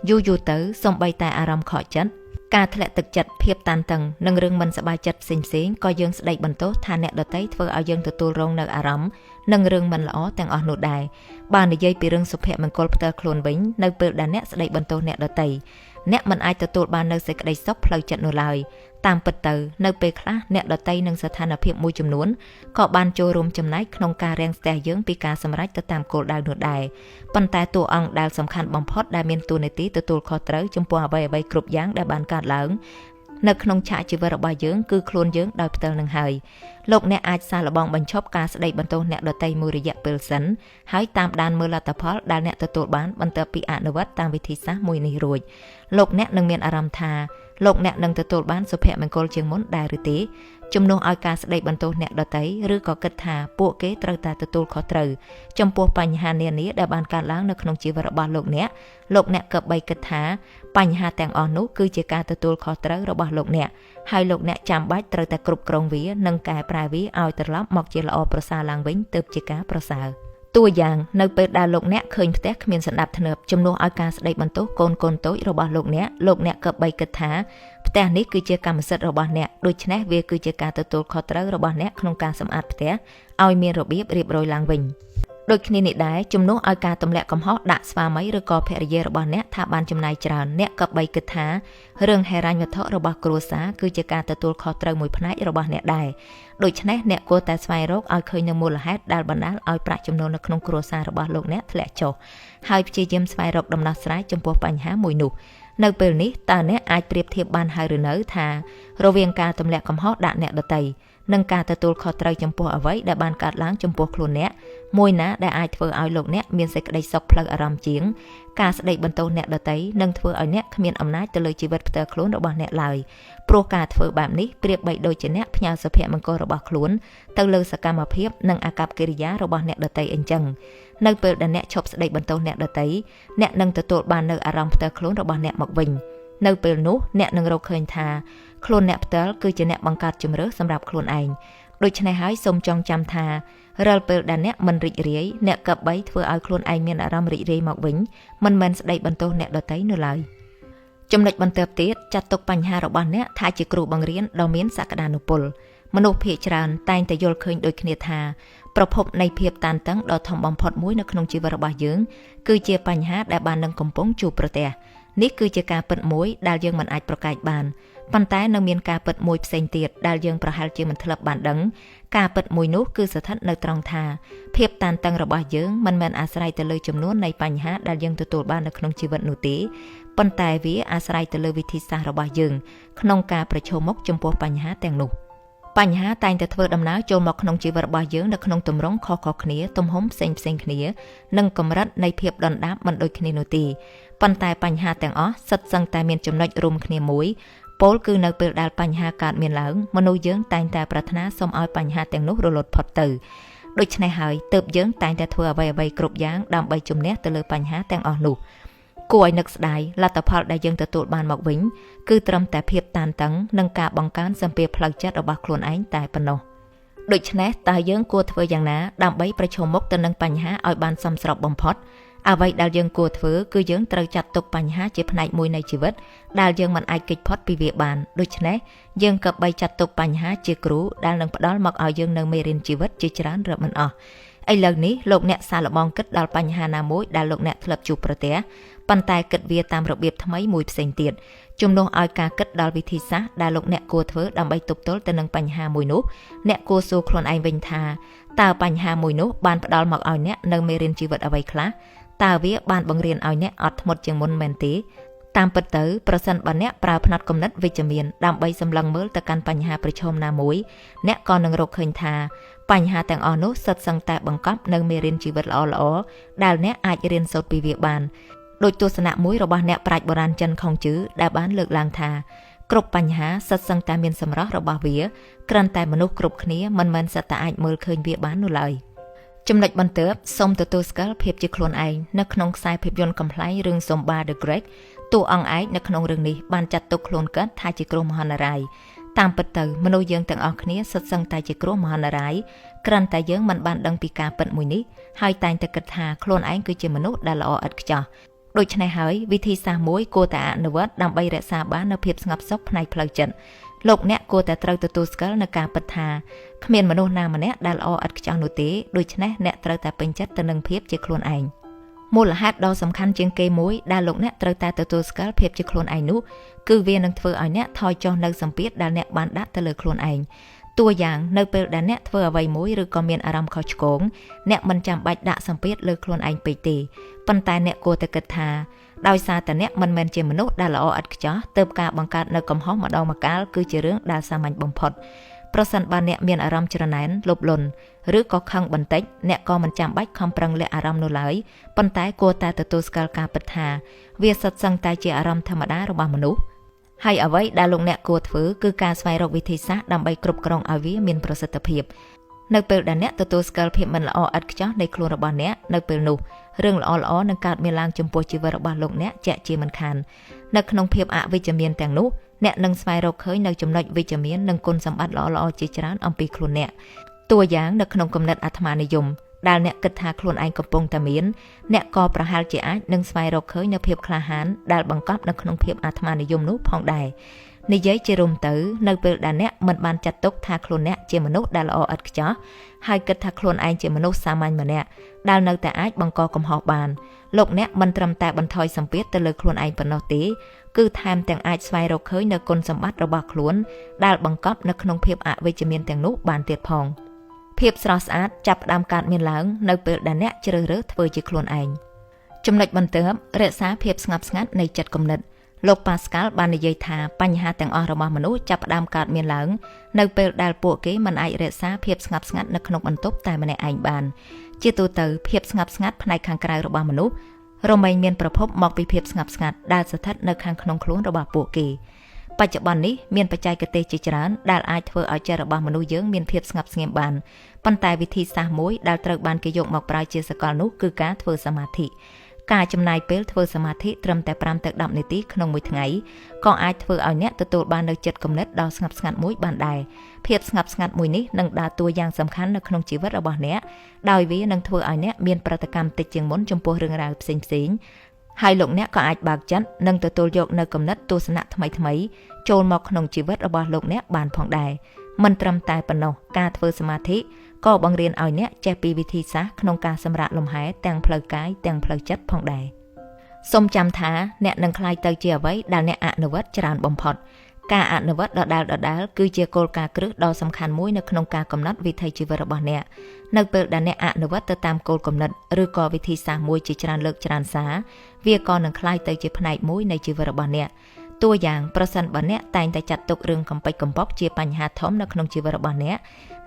យូរៗទៅសូម្បីតែអារម្មណ៍ខកចិត្តការធ្លាក់ទឹកចិត្តភាពតានតឹងនិងរឿងមិនសប្បាយចិត្តផ្សេងៗក៏យើងស្ដីបន្ទោសថាអ្នកដទៃធ្វើឲ្យយើងទទួលរងនូវអារម្មណ៍និងរឿងមិនល្អទាំងអស់នោះដែរបើនិយាយពីរឿងសុភមង្គលផ្ទាល់ខ្លួនវិញនៅពេលដែលអ្នកស្ដីបន្ទោសអ្នកដទៃអ្នកមិនអាចទទួលបាននូវសេចក្តីសុខផ្លូវចិត្តនោះឡើយតាមពិតទៅនៅពេលខ្លះអ្នកដទៃនិងស្ថានភាពមួយចំនួនក៏បានចូលរួមចំណែកក្នុងការរាំងស្ទះយើងពីការសម្រេចទៅតាមគោលដៅនោះដែរប៉ុន្តែតួអង្គដែលសំខាន់បំផុតដែលមានតួនាទីទទួលខុសត្រូវចំពោះអ្វីៗគ្រប់យ៉ាងដែលបានកើតឡើងនៅក្នុងឆាកជីវិតរបស់យើងគឺខ្លួនយើងដោយផ្ទាល់នឹងហើយលោកអ្នកអាចសាកល្បងបញ្ឈប់ការស្ដីបន្ទោសអ្នកដទៃមួយរយៈពេលសិនហើយតាមដានមើលលទ្ធផលដែលអ្នកទទួលបានបន្ទាប់ពីអនុវត្តតាមវិធីសាស្ត្រមួយនេះរួចលោកអ្នកនឹងមានអារម្មណ៍ថាលោកអ្នកនឹងទទួលបានសុភមង្គលជាងមុនដែរឬទេជំនួសឲ្យការស្ដីបន្ទោសអ្នកដទៃឬក៏គិតថាពួកគេត្រូវតែទទួលខុសត្រូវចំពោះបញ្ហានានាដែលបានកើតឡើងនៅក្នុងជីវិតរបស់លោកអ្នកលោកអ្នកគប្បីគិតថាបញ្ហាទាំងអស់នោះគឺជាការទទួលខុសត្រូវរបស់លោកអ្នកហើយលោកអ្នកចាំបាច់ត្រូវតែគ្រប់គ្រងវានិងកែប្រែវាឲ្យត្រឡប់មកជាល្អប្រសើរឡើងវិញទើបជាការប្រសើរតួយ៉ាងនៅពេលដែលលោកអ្នកឃើញផ្ទះគ្មានសណ្ដាប់ធ្នាប់ជំនួសឲ្យការស្ដីបន្ទោសកូនៗតូចរបស់លោកអ្នកលោកអ្នកគប្បីគិតថាផ្ទះនេះគឺជាកម្មសិទ្ធិរបស់អ្នកដូច្នេះវាគឺជាការទទួលខុសត្រូវរបស់អ្នកក្នុងការសម្អាតផ្ទះឲ្យមានរបៀបរៀបរយឡើងវិញដូចគ្នានេះដែរជំនួសឲ្យការទម្លាក់កំហុសដាក់ស្វាមីឬក៏ភរិយារបស់អ្នកថាបានចំណាយច្រើនអ្នកគប្បីគិតថារឿងហិរញ្ញវត្ថុរបស់គ្រួសារគឺជាការទទួលខុសត្រូវមួយផ្នែករបស់អ្នកដែរដូច្នេះអ្នកគួរតែស្វែងរកឲ្យឃើញនូវមូលហេតុដែលបណ្ដាលឲ្យប្រាក់ចំណូលនៅក្នុងគ្រួសាររបស់លោកអ្នកធ្លាក់ចុះហើយព្យាយាមស្វែងរកដំណោះស្រាយចំពោះបញ្ហាមួយនោះនៅពេលនេះតើអ្នកអាចប្រៀបធៀបបានហើយឬនៅថារវាងការទម្លាក់កំហុសដាក់អ្នកដទៃនិងការទទួលខុសត្រូវចំពោះអ្វីដែលបានកើតឡើងចំពោះខ្លួនអ្នកមួយណាដែលអាចធ្វើឲ្យលោកអ្នកមានសេចក្តីសុខផ្លូវអារម្មណ៍ជាងការស្ដីបន្ទោសអ្នកដទៃនឹងធ្វើឲ្យអ្នកគ្មានអំណាចទៅលើជីវិតផ្ទាល់ខ្លួនរបស់អ្នកឡើយព្រោះការធ្វើបែបនេះប្រៀបបីដូចជាអ្នកផ្ញើសុភមង្គលរបស់ខ្លួនទៅលើសកម្មភាពនិងអាកប្បកិរិយារបស់អ្នកដទៃអញ្ចឹងនៅពេលដែលអ្នកឈប់ស្ដីបន្ទោសអ្នកដទៃអ្នកនឹងទទួលបាននូវអារម្មណ៍ផ្ទាល់ខ្លួនរបស់អ្នកមកវិញនៅពេលនោះអ្នកនឹងរកឃើញថាខ្លួនអ្នកផ្ទាល់គឺជាអ្នកបង្កើតជម្រើសសម្រាប់ខ្លួនឯងដូច្នេះហើយសូមចងចាំថារាល់ពេលដែលអ្នកមិនរីករាយអ្នកគប្បីធ្វើឲ្យខ្លួនឯងមានអារម្មណ៍រីករាយមកវិញមិនមែនស្ដីបន្ទោសអ្នកដទៃនោះឡើយចំណុចបន្ទាប់ទៀតចាត់ទុកបញ្ហារបស់អ្នកថាជាគ្រូបង្រៀនដ៏មានសក្តានុពលមនុស្សភាគច្រើនតែងតែយល់ឃើញដូចគ្នាថាប្រភពនៃភាពតានតឹងដ៏ធំបំផុតមួយនៅក្នុងជីវិតរបស់យើងគឺជាបញ្ហាដែលបាននឹងកំពុងជួបប្រទះនេះគឺជាការពិតមួយដែលយើងមិនអាចប្រកែកបានប៉ុន្តែនៅមានការពិតមួយផ្សេងទៀតដែលយើងប្រហែលជាមិនធ្លាប់បានដឹងការពិតមួយនោះគឺស្ថិតនៅត្រង់ថាភាពតានតឹងរបស់យើងមិនមែនអាស្រ័យទៅលើចំនួននៃបញ្ហាដែលយើងទទួលបាននៅក្នុងជីវិតនោះទេប៉ុន្តែវាអាស្រ័យទៅលើវិធីសាស្ត្ររបស់យើងក្នុងការប្រឈមមុខចំពោះបញ្ហាទាំងនោះបញ្ហាតែងតែធ្វើដំណើរចូលមកក្នុងជីវិតរបស់យើងនៅក្នុងទម្រង់ខុសៗគ្នាទំហំផ្សេងៗគ្នានិងកម្រិតនៃភាពដុនដាបមិនដូចគ្នានោះទេប៉ុន្តែបញ្ហាទាំងអស់សុទ្ធសឹងតែមានចំណុចរួមគ្នាមួយពោលគឺនៅពេលដែលបញ្ហាកើតមានឡើងមនុស្សយើងតែងតែប្រាថ្នាសូមឲ្យបញ្ហាទាំងនោះរលត់ផុតទៅដូច្នេះហើយទើបយើងតែងតែធ្វើអ្វីៗគ្រប់យ៉ាងដើម្បីជំនះទៅលើបញ្ហាទាំងអស់នោះ គួរឲ្យនឹកស្ដាយលទ្ធផលដែលយើងទទួលបានមកវិញគឺត្រឹមតែភាពតានតឹងនិងការបង្កើនសម្ពាធផ្លូវចិត្តរបស់ខ្លួនឯងតែប៉ុណ្ណោះដូច្នេះតើយើងគួរធ្វើយ៉ាងណាដើម្បីប្រឈមមុខទៅនឹងបញ្ហាឲ្យបានសមស្របបំផុតអ្វីដែលយើងគួរធ្វើគឺយើងត្រូវចាត់ទុកបញ្ហាជាផ្នែកមួយនៃជីវិតដែលយើងមិនអាចគេចផុតពីវាបានដូច្នេះយើងគប្បីចាត់ទុកបញ្ហាជាគ្រូដែលនឹងផ្ដល់មកឲ្យយើងនូវមេរៀនជីវិតជាច្រើនរាប់មិនអស់ឥឡូវនេះលោកអ្នកសាកល្បងគិតដល់បញ្ហាណាមួយដែលលោកអ្នកធ្លាប់ជួបប្រទះប៉ុន្តែគិតវាតាមរបៀបថ្មីមួយផ្សេងទៀតជំនួសឲ្យការគិតដល់វិធីសាស្ត្រដែលលោកអ្នកគួរធ្វើដើម្បីទប់ទល់ទៅនឹងបញ្ហាមួយនោះអ្នកគួរសួរខ្លួនឯងវិញថាតើបញ្ហាមួយនោះបានផ្ដល់មកឲ្យអ្នកនូវមេរៀនជីវិតអ្វីខ្លះតើវាបានបង្រៀនឲ្យអ្នកអត់ធ្មត់ជាងមុនមែនទេតាមពិតទៅប្រសិនបើអ្នកប្រើផ្នត់គំនិតវិជ្ជមានដើម្បីសម្លឹងមើលទៅកាន់បញ្ហាប្រឈមណាមួយអ្នកក៏នឹងរកឃើញថាបញ្ហាទាំងអស់នោះសុទ្ធសឹងតែបង្កប់នូវមេរៀនជីវិតល្អៗដែលអ្នកអាចរៀនសូត្រពីវាបានដោយទស្សនៈមួយរបស់អ្នកប្រាជ្ញបុរាណចិនខុងជឺដែលបានលើកឡើងថាគ្រប់បញ្ហាសុទ្ធសឹងតែមានសម្រស់របស់វាគ្រាន់តែមនុស្សគ្រប់គ្នាមិនមែនសុទ្ធតែអាចមើលឃើញវាបាននោះឡើយចំណុចបន្ទាប់សូមទទួលស្គាល់ភាពជាខ្លួនឯងនៅក្នុងខ្សែភាពយន្តកំប្លែងរឿង Zumba The Great តួអង្គឯកនៅក្នុងរឿងនេះបានចាត់ទុកខ្លួនគាត់ថាជាគ្រោះមហន្តរាយតាមពិតទៅមនុស្សយើងទាំងអស់គ្នាសុទ្ធសឹងតែជាគ្រោះមហន្តរាយគ្រាន់តែយើងមិនបានដឹងពីការពិតមួយនេះហើយតែងតែគិតថាខ្លួនឯងគឺជាមនុស្សដែលល្អឥតខ្ចោះដូច្នេះហើយវិធីសាស្ត្រមួយគួរតែអនុវត្តដើម្បីរក្សាបាននូវភាពស្ងប់សុខផ្នែកផ្លូវចិត្តលោកអ្នកគួរតែត្រូវទទួលស្គាល់នូវការពិតថាគ្មានមនុស្សណាម្នាក់ដែលល្អឥតខ្ចោះនោះទេដូច្នេះអ្នកត្រូវតែពេញចិត្តទៅនឹងភាពជាខ្លួនឯងមូលហេតុដ៏សំខាន់ជាងគេមួយដែលលោកអ្នកត្រូវតែទទួលស្គាល់ភាពជាខ្លួនឯងនោះគឺវានឹងធ្វើឲ្យអ្នកថយចុះនូវសម្ពាធដែលអ្នកបានដាក់ទៅលើខ្លួនឯងតួយ៉ាងនៅពេលដែលអ្នកធ្វើអ្វីមួយឬក៏មានអារម្មណ៍ខុសឆ្គងអ្នកមិនចាំបាច់ដាក់សម្ពាធលើខ្លួនឯងពេកទេប៉ុន្តែអ្នកគួរតែគិតថាដោយសារតែអ្នកមិនមែនជាមនុស្សដែលល្អឥតខ្ចោះទើបការបង្កើតនូវកំហុសម្ដងម្កាលគឺជារឿងដែលសាមញ្ញបំផុតប្រសិនបើអ្នកមានអារម្មណ៍ច្រណែនលោភលន់ឬក៏ខឹងបន្តិចអ្នកក៏មិនចាំបាច់ខំប្រឹងលាក់អារម្មណ៍នោះឡើយប៉ុន្តែគួរតែទទួលស្គាល់ការពិតថាវាសុទ្ធសឹងតែជាអារម្មណ៍ធម្មតារបស់មនុស្សហើយអ្វីដែលលោកអ្នកគួរធ្វើគឺការស្វែងរកវិធីសាស្ត្រដើម្បីគ្រប់គ្រងឲ្យវាមានប្រសិទ្ធភាពនៅពេលដែលអ្នកទទួលស្គាល់ភាពមិនល្អឥតខ្ចោះនៃខ្លួនរបស់អ្នកនៅពេលនោះរឿងល្អៗនឹងកើតមានឡើងចំពោះជីវិតរបស់លោកអ្នកជាក់ជាមិនខាននៅក្នុងភាពអវិជ្ជមានទាំងនោះអ្នកនឹងស្វែងរកឃើញនៅចំណុចវិជ្ជមាននិងគុណសម្បត្តិល្អៗជាច្រើនអំពីខ្លួនអ្នកតួយ៉ាងនៅក្នុងគំនិតអាត្មានិយមដែលអ្នកគិតថាខ្លួនឯងកំពុងតែមានអ្នកក៏ប្រហែលជាអាចនឹងស្វែងរកឃើញនូវភាពក្លាហានដែលបង្កប់នៅក្នុងភាពអាត្មានិយមនោះផងដែរនិយាយជារួមទៅនៅពេលដែលអ្នកមិនបានចាត់ទុកថាខ្លួនអ្នកជាមនុស្សដែលល្អឥតខ្ចោះហើយគិតថាខ្លួនឯងជាមនុស្សសាមញ្ញម្នាក់ដែលនៅតែអាចបង្កកំហុសបានលោកអ្នកមិនត្រឹមតែបន្ថយសម្ពាធទៅលើខ្លួនឯងប៉ុណ្ណោះទេគឺថែមទាំងអាចស្វែងរកឃើញនូវគុណសម្បត្តិរបស់ខ្លួនដែលបង្កប់នៅក្នុងភាពអវិជ្ជមានទាំងនោះបានទៀតផងភាពស្រស់ស្អាតចាប់ផ្ដើមកើតមានឡើងនៅពេលដែលអ្នកជ្រើសរើសធ្វើជាខ្លួនឯងចំណុចបន្ទាប់រក្សាភាពស្ងប់ស្ងាត់នៃចិត្តគំនិតលោកប៉ាស្កាល់បាននិយាយថាបញ្ហាទាំងអស់របស់មនុស្សចាប់ផ្ដើមកើតមានឡើងនៅពេលដែលពួកគេមិនអាចរក្សាភាពស្ងប់ស្ងាត់នៅក្នុងបន្ទប់តែម្នាក់ឯងបានជាទូទៅភាពស្ងប់ស្ងាត់ផ្នែកខាងក្រៅរបស់មនុស្សរមែងមានប្រភពមកពីភាពស្ងប់ស្ងាត់ដែលស្ថិតនៅខាងក្នុងខ្លួនរបស់ពួកគេបច្ចុប្បន្ននេះមានបច្ចេកទេសជាច្រើនដែលអាចធ្វើឲ្យចិត្តរបស់មនុស្សយើងមានភាពស្ងប់ស្ងៀមបានប៉ុន្តែវិធីសាស្ត្រមួយដែលត្រូវបានគេយកមកប្រើជាសកលនោះគឺការធ្វើសមាធិការចំណាយពេលធ្វើសមាធិត្រឹមតែ5ទៅ10នាទីក្នុងមួយថ្ងៃក៏អាចធ្វើឲ្យអ្នកទទួលបាននូវចិត្តគំនិតដ៏ស្ងប់ស្ងាត់មួយបានដែរភាពស្ងប់ស្ងាត់មួយនេះនឹងដើរតួយ៉ាងសំខាន់នៅក្នុងជីវិតរបស់អ្នកដោយវានឹងធ្វើឲ្យអ្នកមានប្រតិកម្មតិចជាងមុនចំពោះរឿងរ៉ាវផ្សេងៗហើយលោកអ្នកក៏អាចបើកចិត្តនិងទទួលយកនូវគំនិតទស្សនៈថ្មីៗចូលមកក្នុងជីវិតរបស់លោកអ្នកបានផងដែរមិនត្រឹមតែប៉ុណ្ណោះការធ្វើសមាធិក៏បង្រៀនឲ្យអ្នកចេះពីវិធីសាស្ត្រក្នុងការសម្រាកលំហែទាំងផ្លូវកាយទាំងផ្លូវចិត្តផងដែរសូមចាំថាអ្នកនឹងក្លាយទៅជាអ្វីដែលអ្នកអនុវត្តច្រើនបំផុតការអនុវត្តដដែលៗគឺជាគោលការណ៍គ្រឹះដ៏សំខាន់មួយនៅក្នុងការកំណត់វិថីជីវិតរបស់អ្នកនៅពេលដែលអ្នកអនុវត្តទៅតាមគោលគំនិតឬក៏វិធីសាស្ត្រមួយជាច្រើនលើកច្រើនសារវាក៏នឹងក្លាយទៅជាផ្នែកមួយនៃជីវិតរបស់អ្នកតួយ៉ាងប្រសិនបើអ្នកតែងតែចាត់ទុករឿងកំប៉ិកកំប៉ុកជាបញ្ហាធំនៅក្នុងជីវិតរបស់អ្នក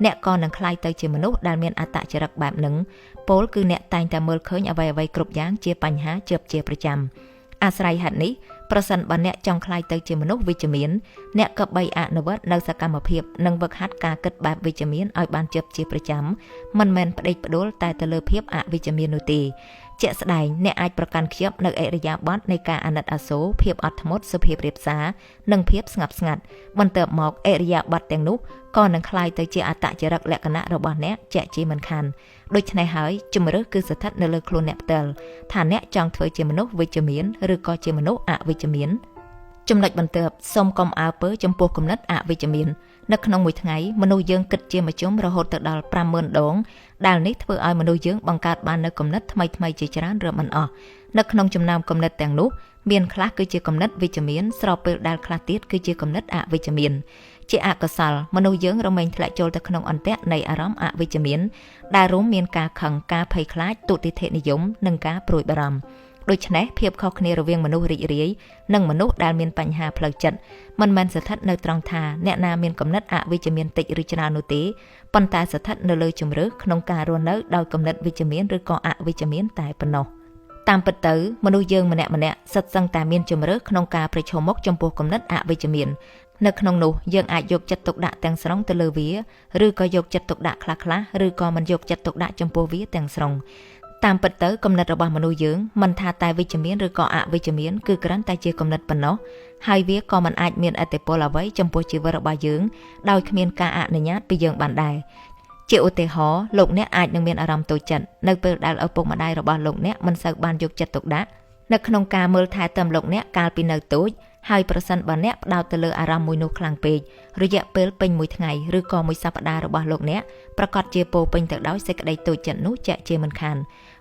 អ្នកក៏នឹងក្លាយទៅជាមនុស្សដែលមានអត្តចរិតបែបនឹងពោលគឺអ្នកតែងតែមើលឃើញអ្វីៗគ្រប់យ៉ាងជាបញ្ហាជាប់ជាប្រចាំអាស្រ័យហេតុនេះប្រសិនបើអ្នកចង់ក្លាយទៅជាមនុស្សវិជ្ជមានអ្នកគប្បីអនុវត្តនៅសកម្មភាពនិងវឹកហាត់ការគិតបែបវិជ្ជមានឲ្យបានជាប់ជាប្រចាំមិនមែនផ្ដេកផ្ដួលតែទៅលើភាពអវិជ្ជមាននោះទេ ជាក់ស្ដែងអ្នកអាចប្រកាន់ខ្ជាប់នៅឥរិយាបថនៃការអាណិតអាសូរភាពអត់ធ្មត់សុភាពរាបសារនិងភាពស្ងប់ស្ងាត់បន្ទាប់មកឥរិយាបថទាំងនោះក៏នឹងក្លាយទៅជាអត្តចរិតលក្ខណៈរបស់អ្នកជាក់ជាមិនខានដូច្នេះហើយជំរើសគឺស្ថិតនៅលើខ្លួនអ្នកផ្ទាល់ថាអ្នកចង់ធ្វើជាមនុស្សវិជ្ជមានឬក៏ជាមនុស្សអវិជ្ជមានចំណុចបន្ទាប់សូមកុំអើពើចំពោះគំនិតអវិជ្ជមាននៅក្នុងមួយថ្ងៃមនុស្សយើងគិតជាមធ្យមរហូតទៅដល់ 50000 ដងដែលនេះធ្វើឲ្យមនុស្សយើងបង្កើតបាននូវគំនិតថ្មីៗជាច្រើនរាប់មិនអស់នៅក្នុងចំណោមគំនិតទាំងនោះមានខ្លះគឺជាគំនិតវិជ្ជមានស្របពេលដែលខ្លះទៀតគឺជាគំនិតអវិជ្ជមានជាអកុសលមនុស្សយើងរមែងធ្លាក់ចូលទៅក្នុងអន្ទាក់នៃអារម្មណ៍អវិជ្ជមានដែលរួមមានការខឹងការភ័យខ្លាចទុតិធិនិយមនិងការព្រួយបារម្ភដូច្នេះភាពខុសគ្នារវាងមនុស្សរីករាយនិងមនុស្សដែលមានបញ្ហាផ្លូវចិត្តមិនមែនស្ថិតនៅត្រង់ថាអ្នកណាមានគំនិតអវិជ្ជមានតិចឬច្រើននោះទេប៉ុន្តែស្ថិតនៅលើជំរើសក្នុងការរស់នៅដោយគំនិតវិជ្ជមានឬក៏អវិជ្ជមានតែប៉ុណ្ណោះតាមពិតទៅមនុស្សយើងម្នាក់ៗសិតសឹងតែមានជំរើសក្នុងការប្រឈមមុខចំពោះគំនិតអវិជ្ជមាននៅក្នុងនោះយើងអាចយកចិត្តទុកដាក់ទាំងស្រុងទៅលើវាឬក៏យកចិត្តទុកដាក់ខ្លះៗឬក៏មិនយកចិត្តទុកដាក់ចំពោះវាទាំងស្រុងតាមពិតទៅគំនិតរបស់មនុស្សយើងមិនថាតែវិជ្ជមានឬក៏អវិជ្ជមានគឺគ្រាន់តែជាគំនិតប៉ុណ្ណោះហើយវាក៏មិនអាចមានឥទ្ធិពលអ្វីចំពោះជីវិតរបស់យើងដោយគ្មានការអនុញ្ញាតពីយើងបានដែរជាឧទាហរណ៍លោកអ្នកអាចនឹងមានអារម្មណ៍តូចចិត្តនៅពេលដែលឪពុកម្ដាយរបស់លោកអ្នកមិនសូវបានយកចិត្តទុកដាក់នៅក្នុងការមើលថែទាំលោកអ្នកកាលពីនៅតូចហើយប្រសិនបើអ្នកផ្ដោតទៅលើអារម្មណ៍មួយនោះខ្លាំងពេករយៈពេលពេញមួយថ្ងៃឬក៏មួយសប្តាហ៍របស់លោកអ្នកប្រាកដជាពោពេញទៅដោយសេចក្តីតូចចិត្តនោះជាក់ជាមិនខាន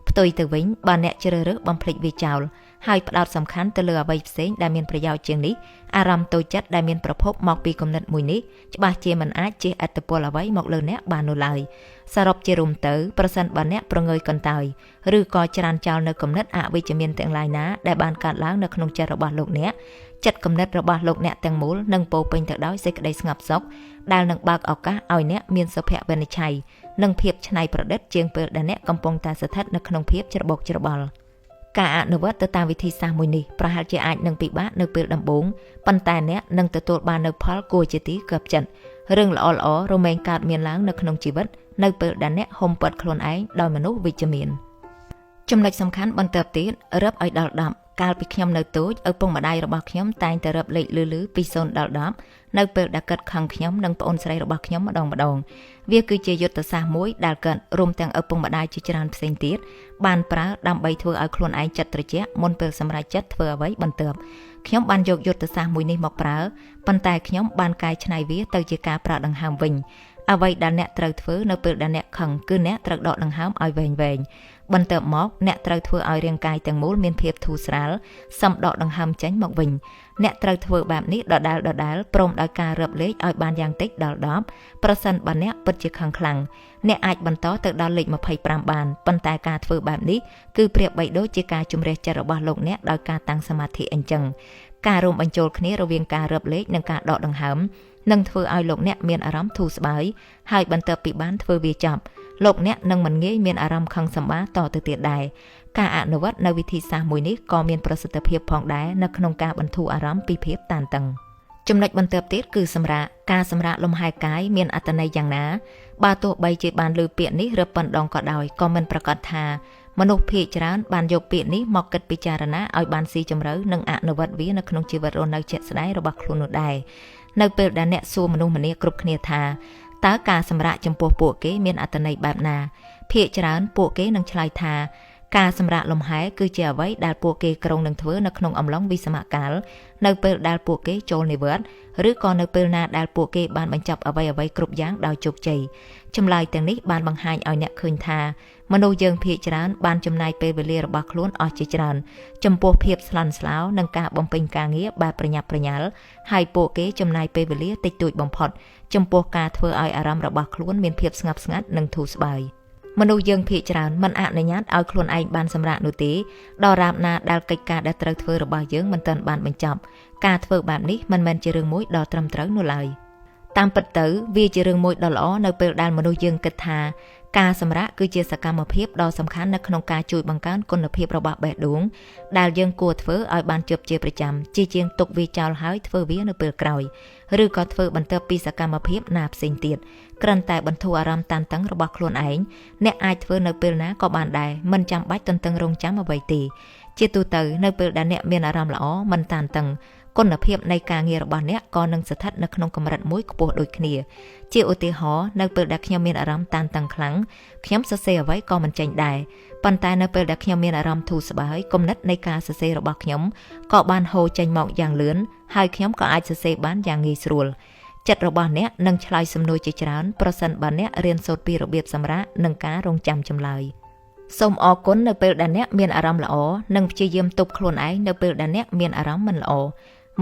ផ្ទុយទៅវិញបើអ្នកជ្រើសរើសបំភ្លេចវាចោលហើយផ្ដោតសំខាន់ទៅលើអ្វីផ្សេងដែលមានប្រយោជន៍ជាងនេះអារម្មណ៍តូចចិត្តដែលមានប្រភពមកពីគំនិតមួយនេះច្បាស់ជាមិនអាចជះឥទ្ធិពលអ្វីមកលើអ្នកបាននោះឡើយសរុបជារួមទៅប្រសិនបើអ្នកប្រងើយកន្តើយឬក៏ច្រានចោលនៅគំនិតអវិជ្ជមានទាំងឡាយណាដែលបានកើតឡើងនៅក្នុងចិត្តរបស់លោកអ្នកចិត្តគំនិតរបស់លោកអ្នកទាំងមូលនឹងពោពេញទៅដោយសេចក្តីស្ងប់សុខដែលនឹងបើកឱកាសឲ្យអ្នកមានសុភវិនិច្ឆ័យនិងភាពច្នៃប្រឌិតជាងពេលដែលអ្នកកំពុងតែស្ថិតនៅក្នុងភាពច្របូកច្របល់ការអនុវត្តទៅតាមវិធីសាស្ត្រមួយនេះប្រហែលជាអាចនឹងពិបាកនៅពេលដំបូងប៉ុន្តែអ្នកនឹងទទួលបាននូវផលគួរជាទីគាប់ចិត្តរឿងល្អៗរមែងកើតមានឡើងនៅក្នុងជីវិតនៅពេលដែលអ្នកហុំព័ទ្ធខ្លួនឯងដោយមនុស្សវិជ្ជមានចំណុចសំខាន់បន្ទាប់ទៀតរាប់ឲ្យដល់10កាលពីខ្ញុំនៅតូចឪពុកម្ដាយរបស់ខ្ញុំតែងតែរាប់លេខលឺៗពី0ដល់10នៅពេលដែលគាត់ខឹងខ្ញុំនិងប្អូនស្រីរបស់ខ្ញុំម្ដងវាគឺជាយុទ្ធសាស្ត្រមួយដែលគាត់រួមទាំងឪពុកម្ដាយជាច្រើនផ្សេងទៀតបានប្រើដើម្បីធ្វើឲ្យខ្លួនឯងចិត្តត្រជាក់មុនពេលសម្រេចចិត្តធ្វើអ្វីបន្ទាប់ខ្ញុំបានយកយុទ្ធសាស្ត្រមួយនេះមកប្រើប៉ុន្តែខ្ញុំបានកែច្នៃវាទៅជាការប្រើដង្ហើមវិញអ្វីដែលអ្នកត្រូវធ្វើនៅពេលដែលអ្នកខឹងគឺអ្នកត្រូវដកដង្ហើមឲ្យវែងៗបន្ទាប់មកអ្នកត្រូវធ្វើឲ្យរាងកាយទាំងមូលមានភាពធូរស្រាលសឹមដកដង្ហើមចេញមកវិញអ្នកត្រូវធ្វើបែបនេះដដែលៗព្រមដោយការរាប់លេខឲ្យបានយ៉ាងតិចដល់10ប្រសិនបើអ្នកពិតជាខឹងខ្លាំងអ្នកអាចបន្តទៅដល់លេខ25បានប៉ុន្តែការធ្វើបែបនេះគឺប្រៀបបីដូចជាការជំរះចិត្តរបស់លោកអ្នកដោយការតាំងសមាធិអញ្ចឹងការរួមបញ្ចូលគ្នារវាងការរាប់លេខនិងការដកដង្ហើមនឹងធ្វើឲ្យលោកអ្នកមានអារម្មណ៍ធូរស្បើយហើយបន្ទាប់ពីបានធ្វើវាចប់លោកអ្នកនឹងមិនងាយមានអារម្មណ៍ខឹងសម្បាតទៅទៀតដែរការអនុវត្តនៅវិធីសាស្ត្រមួយនេះក៏មានប្រសិទ្ធភាពផងដែរនៅក្នុងការបន្ធូរអារម្មណ៍ពីភាពតានតឹងចំណុចបន្ទាប់ទៀតគឺសម្រាកការសម្រាកលំហែកាយមានអត្ថន័យយ៉ាងណាបើទោះបីជាបានលើពាក្យនេះរាប់ប៉ុនដងក៏ដោយក៏មិនប្រាកដថាមនុស្សភាគច្រើនបានយកពាក្យនេះមកគិតពិចារណាឲ្យបានស៊ីជម្រៅនិងអនុវត្តវានៅក្នុងជីវិតរស់នៅជាក់ស្ដែងរបស់ខ្លួននោះដែរនៅពេលដែលអ្នកសួរមនុស្សម្នាគ្រប់គ្នាថាតើការសម្រាកចំពោះពួកគេមានអត្ថន័យបែបណាភាគច្រើនពួកគេនឹងឆ្លើយថាការសម្រាកលំហែគឺជាអ្វីដែលពួកគេគ្រោងនឹងធ្វើនៅក្នុងអំឡុងវិស្សមកាលនៅពេលដែលពួកគេចូលនិវត្តន៍ឬក៏នៅពេលណាដែលពួកគេបានបញ្ចប់អ្វីៗគ្រប់យ៉ាងដោយជោគជ័យចម្លើយទាំងនេះបានបង្ហាញឲ្យអ្នកឃើញថាមនុស្សយើងភាគច្រើនបានចំណាយពេលវេលារបស់ខ្លួនអស់ជាច្រើនចំពោះភាពស្លន់ស្លោនិងការបំពេញការងារបែបប្រញាប់ប្រញាល់ហើយពួកគេចំណាយពេលវេលាតិចតួចបំផុតចំពោះការធ្វើឲ្យអារម្មណ៍របស់ខ្លួនមានភាពស្ងប់ស្ងាត់និងធូរស្បើយមនុស្សយើងភាគច្រើនមិនអនុញ្ញាតឲ្យខ្លួនឯងបានសម្រាកនោះទេដល់រាបណាដែលកិច្ចការដែលត្រូវធ្វើរបស់យើងមិនទាន់បានបញ្ចប់ការធ្វើបែបនេះមិនមែនជារឿងមួយដ៏ត្រឹមត្រូវនោះឡើយតាមពិតទៅវាជារឿងមួយដ៏ល្អនៅពេលដែលមនុស្សយើងគិតថា ការសម្រាកគឺជាសកម្មភាពដ៏សំខាន់នៅក្នុងការជួយបង្កើនគុណភាពរបស់បេះដូងដែលយើងគួរធ្វើឲ្យបានជាប់ជាប្រចាំជាជាងទុកវាចោលហើយធ្វើវានៅពេលក្រោយឬក៏ធ្វើបន្ទាប់ពីសកម្មភាពណាផ្សេងទៀតគ្រាន់តែបន្ធូរអារម្មណ៍តានតឹងរបស់ខ្លួនឯងអ្នកអាចធ្វើនៅពេលណាក៏បានដែរមិនចាំបាច់ទន្ទឹងរង់ចាំអ្វីទេជាទូទៅនៅពេលដែលអ្នកមានអារម្មណ៍ល្អមិនតានតឹងគុណភាពនៃការងាររបស់អ្នកក៏នឹងស្ថិតនៅក្នុងកម្រិតមួយខ្ពស់ដូចគ្នាជាឧទាហរណ៍នៅពេលដែលខ្ញុំមានអារម្មណ៍តានតឹងខ្លាំងខ្ញុំសរសេរអ្វីក៏មិនចេញដែរប៉ុន្តែនៅពេលដែលខ្ញុំមានអារម្មណ៍ធូរស្បើយគំនិតនៃការសរសេររបស់ខ្ញុំក៏បានហូរចេញមកយ៉ាងលឿនហើយខ្ញុំក៏អាចសរសេរបានយ៉ាងងាយស្រួលចិត្តរបស់អ្នកនឹងឆ្លើយសំណួរជាច្រើនប្រសិនបើអ្នករៀនសូត្រពីរបៀបសម្រាកនិងការរងចាំចម្លើយសូមអរគុណនៅពេលដែលអ្នកមានអារម្មណ៍ល្អនិងព្យាយាមទប់ខ្លួនឯងនៅពេលដែលអ្នកមានអារម្មណ៍មិនល្អ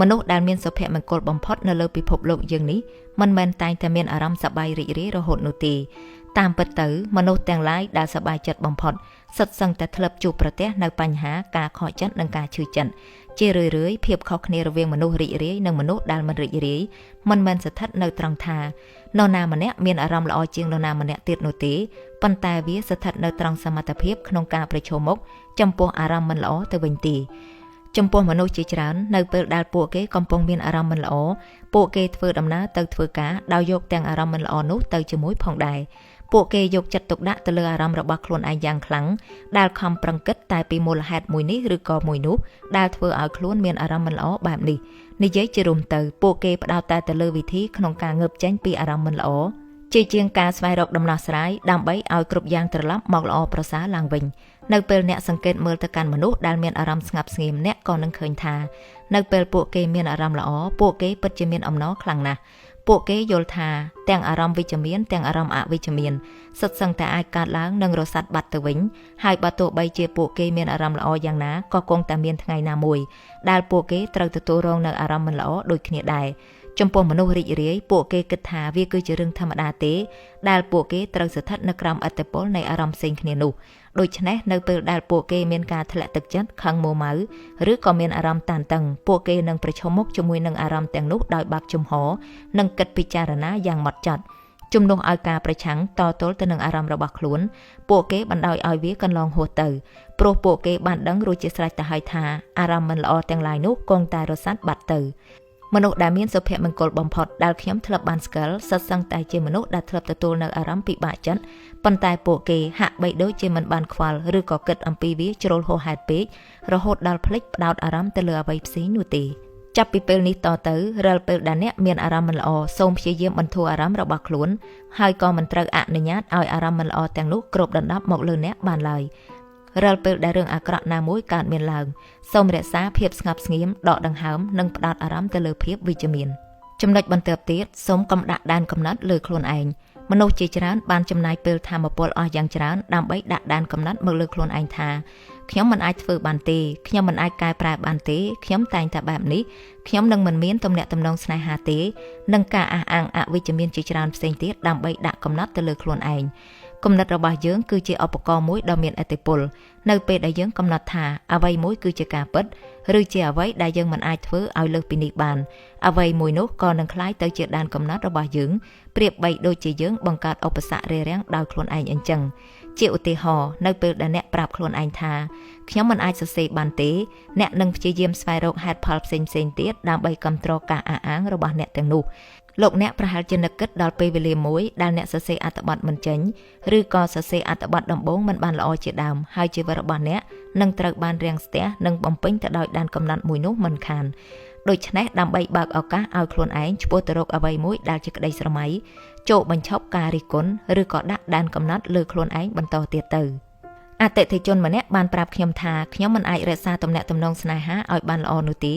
មនុស្សដែលមានសុភមង្គលបំផុតនៅលើពិភពលោកយើងនេះមិនមែនតែងតែមានអារម្មណ៍សប្បាយរីករាយរហូតនោះទេតាមពិតទៅមនុស្សទាំងឡាយដែលសប្បាយចិត្តបំផុតសុទ្ធសឹងតែធ្លាប់ជួបប្រទះនៅបញ្ហាការខកចិត្តនិងការឈឺចិត្តជារឿយៗភាពខុសគ្នារវាងមនុស្សរីករាយនិងមនុស្សដែលមិនរីករាយមិនមែនស្ថិតនៅត្រង់ថានរណាម្នាក់មានអារម្មណ៍ល្អជាងនរណាម្នាក់ទៀតនោះទេប៉ុន្តែវាស្ថិតនៅត្រង់សមត្ថភាពក្នុងការប្រឈមមុខចំពោះអារម្មណ៍មិនល្អទៅវិញទេចំពោះមនុស្សជាច្រើននៅពេលដែលពួកគេកំពុងមានអារម្មណ៍មិនល្អពួកគេធ្វើដំណើរទៅធ្វើការដោយយកទាំងអារម្មណ៍មិនល្អនោះទៅជាមួយផងដែរពួកគេយកចិត្តទុកដាក់ទៅលើអារម្មណ៍របស់ខ្លួនឯងយ៉ាងខ្លាំងដែលខំប្រឹងគិតតែពីមូលហេតុមួយនេះឬក៏មួយនោះដែលធ្វើឲ្យខ្លួនមានអារម្មណ៍មិនល្អបែបនេះនិយាយជារួមទៅពួកគេផ្ដោតតែទៅលើវិធីក្នុងការងើបចេញពីអារម្មណ៍មិនល្អជាជាងការស្វែងរកដំណោះស្រាយដើម្បីឲ្យគ្រប់យ៉ាងត្រឡប់មកល្អប្រសើរឡើងវិញនៅពេលអ្នកសង្កេតមើលទៅកាន់មនុស្សដែលមានអារម្មណ៍ស្ងប់ស្ងៀមអ្នកក៏នឹងឃើញថានៅពេលពួកគេមានអារម្មណ៍ល្អពួកគេពិតជាមានអំណរខ្លាំងណាស់ពួកគេយល់ថាទាំងអារម្មណ៍វិជ្ជមានទាំងអារម្មណ៍អវិជ្ជមានសុទ្ធសឹងតែអាចកើតឡើងនិងរសាត់បាត់ទៅវិញហើយបើទោះបីជាពួកគេមានអារម្មណ៍ល្អយ៉ាងណាក៏គង់តែមានថ្ងៃណាមួយដែលពួកគេត្រូវទទួលរងនៅអារម្មណ៍មិនល្អដូចគ្នាដែរចំពោះមនុស្សរីករាយពួកគេគិតថាវាគឺជារឿងធម្មតាទេដែលពួកគេត្រូវស្ថិតនៅក្រោមឥទ្ធិពលនៃអារម្មណ៍ផ្សេងគ្នានោះដូច្នេះនៅពេលដែលពួកគេមានការធ្លាក់ទឹកចិត្តខឹងមួម៉ៅឬក៏មានអារម្មណ៍តានតឹងពួកគេនឹងប្រឈមមុខជាមួយនឹងអារម្មណ៍ទាំងនោះដោយបើកជំហរនិងគិតពិចារណាយ៉ាងម៉ត់ចត់ជំនួសឲ្យការប្រឆាំងតទល់ទៅនឹងអារម្មណ៍របស់ខ្លួនពួកគេបណ្ដោយឲ្យវាកន្លងហួសទៅព្រោះពួកគេបានដឹងរួចជាស្រេចទៅហើយថាអារម្មណ៍មិនល្អទាំងឡាយនោះគង់តែរសាត់បាត់ទៅមនុស្សដែលមានសុភមង្គលបំផុតដែលខ្ញុំធ្លាប់បានស្គាល់សុទ្ធសឹងតែជាមនុស្សដែលធ្លាប់ទទួលនៅអារម្មណ៍ពិបាកចិត្តប៉ុន្តែពួកគេហាក់បីដូចជាមិនបានខ្វល់ឬក៏គិតអំពីវាជ្រុលហួសហេតុពេករហូតដល់ភ្លេចផ្ដោតអារម្មណ៍ទៅលើអ្វីផ្សេងនោះទេចាប់ពីពេលនេះតទៅរាល់ពេលដែលអ្នកមានអារម្មណ៍មិនល្អសូមព្យាយាមបន្ធូរអារម្មណ៍របស់ខ្លួនហើយក៏មិនត្រូវអនុញ្ញាតឲ្យអារម្មណ៍មិនល្អទាំងនោះគ្របដណ្ដប់មកលើអ្នកបានឡើយរាល់ពេលដែលរឿងអាក្រក់ណាមួយកើតមានឡើងសូមរក្សាភាពស្ងប់ស្ងៀមដកដង្ហើមនិងផ្ដោតអារម្មណ៍ទៅលើភាពវិជ្ជមានចំណុចបន្ទាប់ទៀតសូមកុំដាក់ដែនកំណត់លើខ្លួនឯងមនុស្សជាច្រើនបានចំណាយពេលថាមពលអស់យ៉ាងច្រើនដើម្បីដាក់ដែនកំណត់មកលើខ្លួនឯងថាខ្ញុំមិនអាចធ្វើបានទេខ្ញុំមិនអាចកែប្រែបានទេខ្ញុំតែងតែបែបនេះខ្ញុំនឹងមិនមានទំនាក់ទំនងស្នេហាទេនិងការអះអាងអវិជ្ជមានជាច្រើនផ្សេងទៀតដើម្បីដាក់កំណត់ទៅលើខ្លួនឯងគំនិតរបស់យើងគឺជាឧបករណ៍មួយដ៏មានឥទ្ធិពលនៅពេលដែលយើងកំណត់ថាអ្វីមួយគឺជាការពិតឬជាអ្វីដែលយើងមិនអាចធ្វើឲ្យលើសពីនេះបានអ្វីមួយនោះក៏នឹងក្លាយទៅជាដែនកំណត់របស់យើងប្រៀបបីដូចជាយើងបង្កើតឧបសគ្គរារាំងដោយខ្លួនឯងអញ្ចឹងជាឧទាហរណ៍នៅពេលដែលអ្នកប្រាប់ខ្លួនឯងថាខ្ញុំមិនអាចសរសេរបានទេអ្នកនឹងព្យាយាមស្វែងរកហេតុផលផ្សេងៗទៀតដើម្បីគាំទ្រការអះអាងរបស់អ្នកទាំងនោះលោកអ្នកប្រហែលជានឹកគិតដល់ពេលវេលាមួយដែលអ្នកសរសេរអត្ថបទមិនចេញឬក៏សរសេរអត្ថបទដំបូងមិនបានល្អជាដើមហើយជីវិតរបស់អ្នកនឹងត្រូវបានរាំងស្ទះនិងបំពេញទៅដោយដែនកំណត់មួយនោះមិនខានដូច្នេះដើម្បីបើកឱកាសឲ្យខ្លួនឯងឆ្ពោះទៅរកអ្វីមួយដែលជាក្តីស្រមៃចូលបញ្ឈប់ការរិះគន់ឬក៏ដាក់ដែនកំណត់លើខ្លួនឯងបន្តទៀតទៅអតិថិជនម្នាក់បានប្រាប់ខ្ញុំថាខ្ញុំមិនអាចរក្សាទំនាក់ទំនងស្នេហាឲ្យបានល្អនោះទេ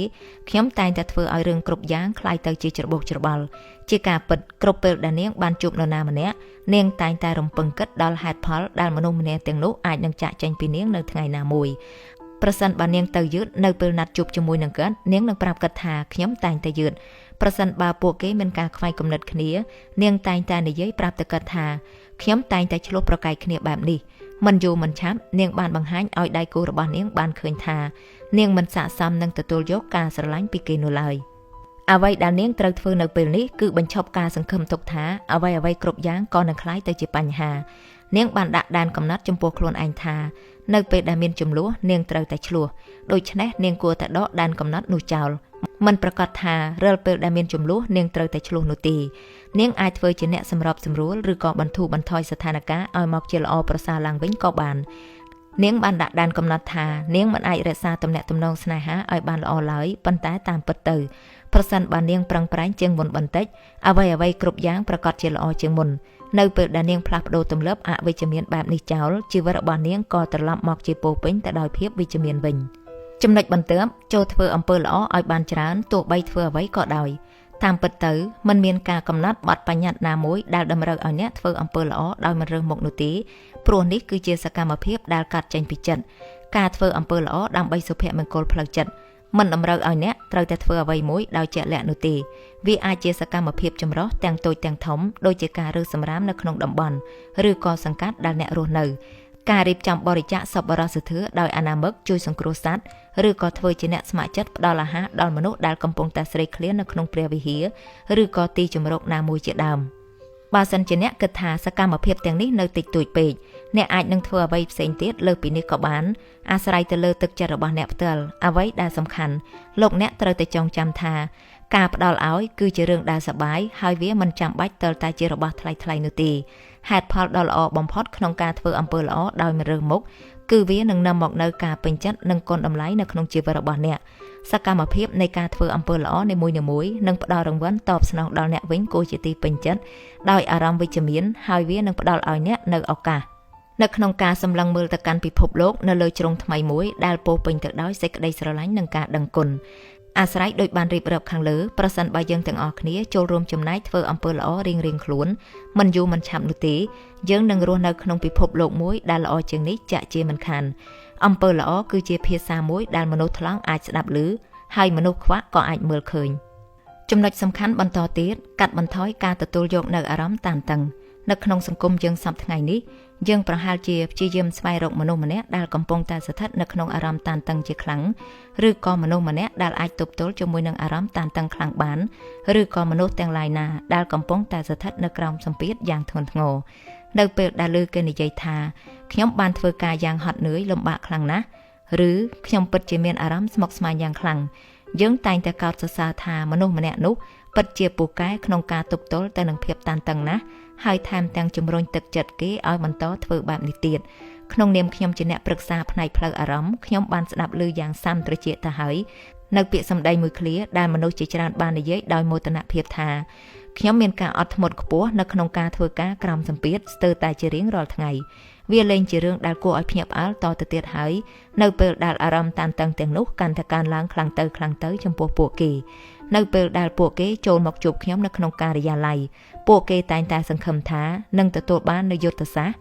ខ្ញុំតែងតែធ្វើឲ្យរឿងគ្រប់យ៉ាងក្លាយទៅជាច្របូកច្របល់ជាការពិតគ្រប់ពេលដែលនាងបានជួបនរណាម្នាក់នាងតែងតែរំពឹងគិតដល់ហេតុផលដែលមនុស្សម្នាក់ទាំងនោះអាចនឹងចាកចេញពីនាងនៅថ្ងៃណាមួយប្រសិនបើនាងទៅយឺតនៅពេលណាត់ជួបជាមួយនឹងគាត់នាងនឹងប្រាប់គាត់ថាខ្ញុំតែងតែយឺតប្រសិនបើពួកគេមានការខ្វែងគំនិតគ្នានាងតែងតែនិយាយប្រាប់ទៅគាត់ថាខ្ញុំតែងតែឆ្លោះប្រកែកគ្នាបែបនេះមិនយូរមិនឆាប់នាងបានបង្ហាញឲ្យដៃគូរបស់នាងបានឃើញថានាងមិនស័ក្តិសមនឹងទទួលយកការស្រឡាញ់ពីគេនោះឡើយ អ្វីដែលនាងត្រូវធ្វើនៅពេលនេះគឺបញ្ឈប់ការសង្ឃឹមទុកថាអ្វីៗគ្រប់យ៉ាងក៏នឹងក្លាយទៅជាបញ្ហានាងបានដាក់ដែនកំណត់ចំពោះខ្លួនឯងថានៅពេលដែលមានចំនួននាងត្រូវតែឆ្លោះដូច្នេះនាងគួរតែដកដែនកំណត់នោះចោលមិនប្រកាសថារាល់ពេលដែលមានចំនួននាងត្រូវតែឆ្លោះនោះទេនាងអាចធ្វើជាអ្នកសម្របសម្រួលឬក៏បន្ធូរបន្ថយស្ថានភាពឲ្យមកជាល្អប្រសើរឡើងវិញក៏បាននាងបានដាក់ដែនកំណត់ថានាងមិនអាចរក្សាទំនាក់ទំនងស្នេហាឲ្យបានល្អឡើយប៉ុន្តែតាមពិតទៅប្រសិនបើនាងប្រឹងប្រែងជាងមុនបន្តិចអ្វីៗគ្រប់យ៉ាងប្រាកដជាល្អជាងមុននៅពេលដែលនាងផ្លាស់ប្ដូរទម្លាប់អវិជ្ជមានបែបនេះចោលជីវិតរបស់នាងក៏ត្រឡប់មកជាពោពេញទៅដោយភាពវិជ្ជមានវិញចំណុចបន្ទាប់ចូលធ្វើអំពើល្អឲ្យបានច្រើនទោះបីធ្វើអ្វីក៏ដោយតាមពិតទៅមិនមានការកំណត់បទបញ្ញត្តិណាមួយដែលតម្រូវឲ្យអ្នកធ្វើអំពើល្អដោយមិនរើសមុខនោះទេព្រោះនេះគឺជាសកម្មភាពដែលកាត់ចេញពីចិត្តការធ្វើអំពើល្អដើម្បីសុភមង្គលផ្លូវចិត្តមិនតម្រូវឲ្យអ្នកត្រូវតែធ្វើអ្វីមួយដោយជាក់លាក់នោះទេវាអាចជាសកម្មភាពចម្រុះទាំងតូចទាំងធំដូចជាការរើសសម្រាមនៅក្នុងតំបន់ឬក៏សង្កាត់ដែលអ្នករស់នៅការរៀបចំបរិច្ចាគសប្បុរសធម៌ដោយអនាមិកជួយសង្គ្រោះសត្វឬក៏ធ្វើជាអ្នកស្ម័គ្រចិត្តផ្ដល់អាហារដល់មនុស្សដែលកំពុងតែស្រេកឃ្លាននៅក្នុងព្រះវិហារឬក៏ទីជម្រកណាមួយជាដើមបើសិនជាអ្នកគិតថាសកម្មភាពទាំងនេះនៅតិចតួចពេកអ្នកអាចនឹងធ្វើអ្វីផ្សេងទៀតលើសពីនេះក៏បានអាស្រ័យទៅលើទឹកចិត្តរបស់អ្នកផ្ទាល់អ្វីដែលសំខាន់លោកអ្នកត្រូវតែចងចាំថាការផ្ដល់ឲ្យគឺជារឿងដែលសប្បាយហើយវាមិនចាំបាច់ទាល់តែជារបស់ថ្លៃៗនោះទេហេតុផលដ៏ល្អបំផុតក្នុងការធ្វើអំពើល្អដោយមិនរើសមុខគឺវានឹងនាំមកនូវការពេញចិត្តនិងគុណតម្លៃនៅក្នុងជីវិតរបស់អ្នកសកម្មភាពនៃការធ្វើអំពើល្អនីមួយៗនឹងផ្ដល់រង្វាន់តបស្នងដល់អ្នកវិញគួរជាទីពេញចិត្តដោយអារម្មណ៍វិជ្ជមានហើយវានឹងផ្ដល់ឲ្យអ្នកនូវឱកាសនៅក្នុងការសម្លឹងមើលទៅកាន់ពិភពលោកនៅលើជ្រុងថ្មីមួយដែលពោពេញទៅដោយសេចក្តីស្រឡាញ់និងការដឹងគុណអាស្រ័យដោយបានរៀបរាប់ខាងលើប្រសិនបើយើងទាំងអស់គ្នាចូលរួមចំណែកធ្វើអំពើល្អរៀងៗខ្លួនមិនយូរមិនឆាប់នោះទេយើងនឹងរស់នៅក្នុងពិភពលោកមួយដែលល្អជាងនេះចាក់ជាមិនខានអំពើល្អគឺជាភាសាមួយដែលមនុស្សថ្លង់អាចស្ដាប់ឮហើយមនុស្សខ្វាក់ក៏អាចមើលឃើញចំណុចសំខាន់បន្តទៀតកាត់បន្ថយការទទួលយកនៅអារម្មណ៍តានតឹងនៅក្នុងសង្គមយើងសប្តាហ៍ថ្ងៃនេះយើងប្រហែលជាព្យាយាមស្វែងរកមនុស្សម្នាក់ដែលកំពុងតែស្ថិតនៅក្នុងអារម្មណ៍តានតឹងជាខ្លាំងឬក៏មនុស្សម្នាក់ដែលអាចទប់ទល់ជាមួយនឹងអារម្មណ៍តានតឹងខ្លាំងបានឬក៏មនុស្សទាំងឡាយណាដែលកំពុងតែស្ថិតនៅក្រោមសម្ពាធយ៉ាងធ្ងន់ធ្ងរនៅពេលដែលឮគេនិយាយថាខ្ញុំបានធ្វើការយ៉ាងហត់នឿយលំបាកខ្លាំងណាស់ឬខ្ញុំពិតជាមានអារម្មណ៍ស្មុគស្មាញយ៉ាងខ្លាំងយើងតែងតែកោតសរសើរថាមនុស្សម្នាក់នោះពិតជាពូកែក្នុងការទប់ទល់ទៅនឹងភាពតានតឹងណាស់ហើយថែមទាំងជំរុញទឹកចិត្តគេឲ្យបន្តធ្វើបែបនេះទៀតក្នុងនាមខ្ញុំជាអ្នកប្រឹក្សាផ្នែកផ្លូវអារម្មណ៍ខ្ញុំបានស្ដាប់ឮយ៉ាងសាំត្រចៀកទៅហើយនៅពាក្យសម្ដីមួយឃ្លាដែលមនុស្សជាច្រើនបាននិយាយដោយមោទនភាពថាខ្ញុំមានការអត់ធ្មត់ខ្ពស់នៅក្នុងការធ្វើការក្រោមសម្ពាធស្ទើរតែជារៀងរាល់ថ្ងៃវាលែងជារឿងដែលគួរឲ្យភ្ញាក់ផ្អើលតទៅទៀតហើយនៅពេលដែលអារម្មណ៍តានតឹងទាំងនោះកាន់តែកើនឡើងខ្លាំងទៅខ្លាំងទៅចំពោះពួកគេនៅពេលដែលពួកគេចូលមកជួបខ្ញុំនៅក្នុងការិយាល័យពួកគេតែងតែសង្ឃឹមថានឹងទទួលបាននូវយុទ្ធសាស្ត្រ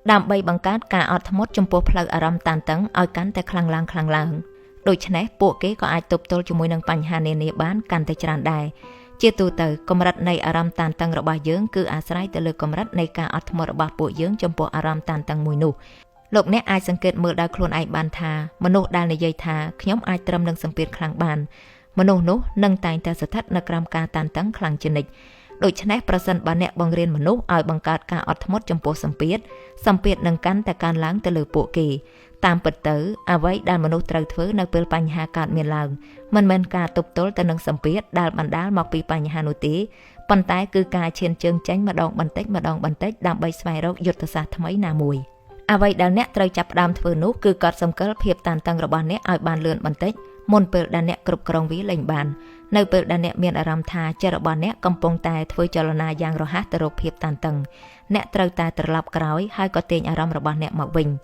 ដើម្បីបង្កើតការអត់ធ្មត់ចំពោះផ្លូវអារម្មណ៍តានតឹងឲ្យកាន់តែខ្លាំងឡើងខ្លាំងឡើងដូច្នេះពួកគេក៏អាចទប់ទល់ជាមួយនឹងបញ្ហានានាបានកាន់តែច្រើនដែរជាទូទៅកម្រិតនៃអារម្មណ៍តានតឹងរបស់យើងគឺអាស្រ័យទៅលើកម្រិតនៃការអត់ធ្មត់របស់ពួកយើងចំពោះអារម្មណ៍តានតឹងមួយនោះលោកអ្នកអាចសង្កេតមើលដោយខ្លួនឯងបានថាមនុស្សដែលនិយាយថាខ្ញុំអាចត្រឹមនឹងសម្ពាធខ្លាំងបានមនុស្សនោះនឹងតែងតែស្ថិតនៅក្រោមការតានតឹងខ្លាំងជានិច្ចដូច្នេះប្រសិនបើអ្នកបង្រៀនមនុស្សឲ្យបង្កើតការអត់ធ្មត់ចំពោះសម្ពាធសម្ពាធនឹងកាន់តែកើនឡើងទៅលើពួកគេតាមពិតទៅអ្វីដែលមនុស្សត្រូវធ្វើនៅពេលបញ្ហាកើតមានឡើងមិនមែនការទប់ទល់ទៅនឹងសម្ពាធដែលបណ្ដាលមកពីបញ្ហានោះទេប៉ុន្តែគឺការឈានជើងចេញម្ដងបន្តិចម្ដងបន្តិចដើម្បីស្វែងរកយុទ្ធសាស្ត្រថ្មីណាមួយអ្វីដែលអ្នកត្រូវចាប់ផ្ដើមធ្វើនោះគឺកត់សម្គាល់ភាពតានតឹងរបស់អ្នកឲ្យបានលឿនបន្តិចមុនពេលដែលអ្នកគ្រប់គ្រងវាលែងបាននៅពេលដែលអ្នកមានអារម្មណ៍ថាចិត្តរបស់អ្នកកំពុងតែធ្វើចលនាយ៉ាងរហ័សទៅរកភាពតានតឹងអ្នកត្រូវតែត្រឡប់ក្រោយហើយក៏ទាញអារម្មណ៍របស់អ្នកមកវិ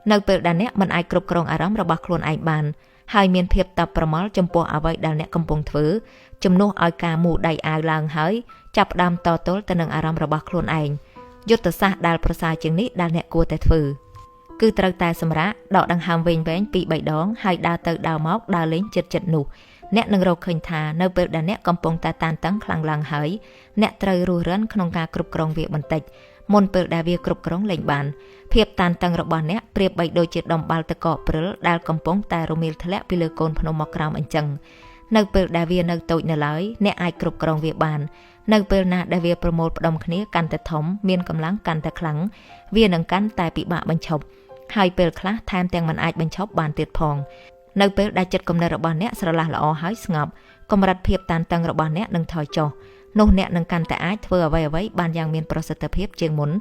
ញនៅពេលដែលអ្នកមិនអាចគ្រប់គ្រងអារម្មណ៍របស់ខ្លួនឯងបានហើយមានភាពតបប្រមល់ចំពោះអ្វីដែលអ្នកកំពុងធ្វើជំនួសឲ្យការមូដៃអាវឡើងហើយចាប់ផ្ដើមតទល់ទៅនឹងអារម្មណ៍របស់ខ្លួនឯងយុទ្ធសាស្ត្រដែលប្រសើរជាងនេះដែលអ្នកគួរតែធ្វើគឺត្រូវតែសម្រាកដកដង្ហើមវែងៗ 2-3 ដងហើយដើរទៅដើរមកដើរលេងចិត្តៗនោះអ្នកនឹងរកឃើញថានៅពេលដែលអ្នកកំពុងតែតានតឹងខ្លាំងឡើងហើយអ្នកត្រូវរស់រានក្នុងការគ្រប់គ្រងវាបន្តិចមុនពេលដែលវាគ្រប់គ្រងលែងបានភាពតានតឹងរបស់អ្នកប្រៀបបីដូចជាដុំបាល់ទឹកកកព្រិលដែលកំពុងតែរមៀលធ្លាក់ពីលើកូនភ្នំមកក្រោមអញ្ចឹង នៅពេលដែលវានៅតូចនៅឡើយអ្នកអាចគ្រប់គ្រងវាបាននៅពេលណាដែលវាប្រមូលផ្ដុំគ្នាកាន់តែធំមានកម្លាំងកាន់តែខ្លាំងវានឹងកាន់តែពិបាកបញ្ឈប់ហើយពេលខ្លះថែមទាំងមិនអាចបញ្ឈប់បានទៀតផងនៅពេលដែលចិត្តគំនិតរបស់អ្នកស្រឡះល្អហើយស្ងប់កម្រិតភាពតានតឹងរបស់អ្នកនឹងថយចុះនោះអ្នកនឹងកាន់តែអាចធ្វើអ្វីៗបានយ៉ាងមានប្រសិទ្ធភាពជាងមុន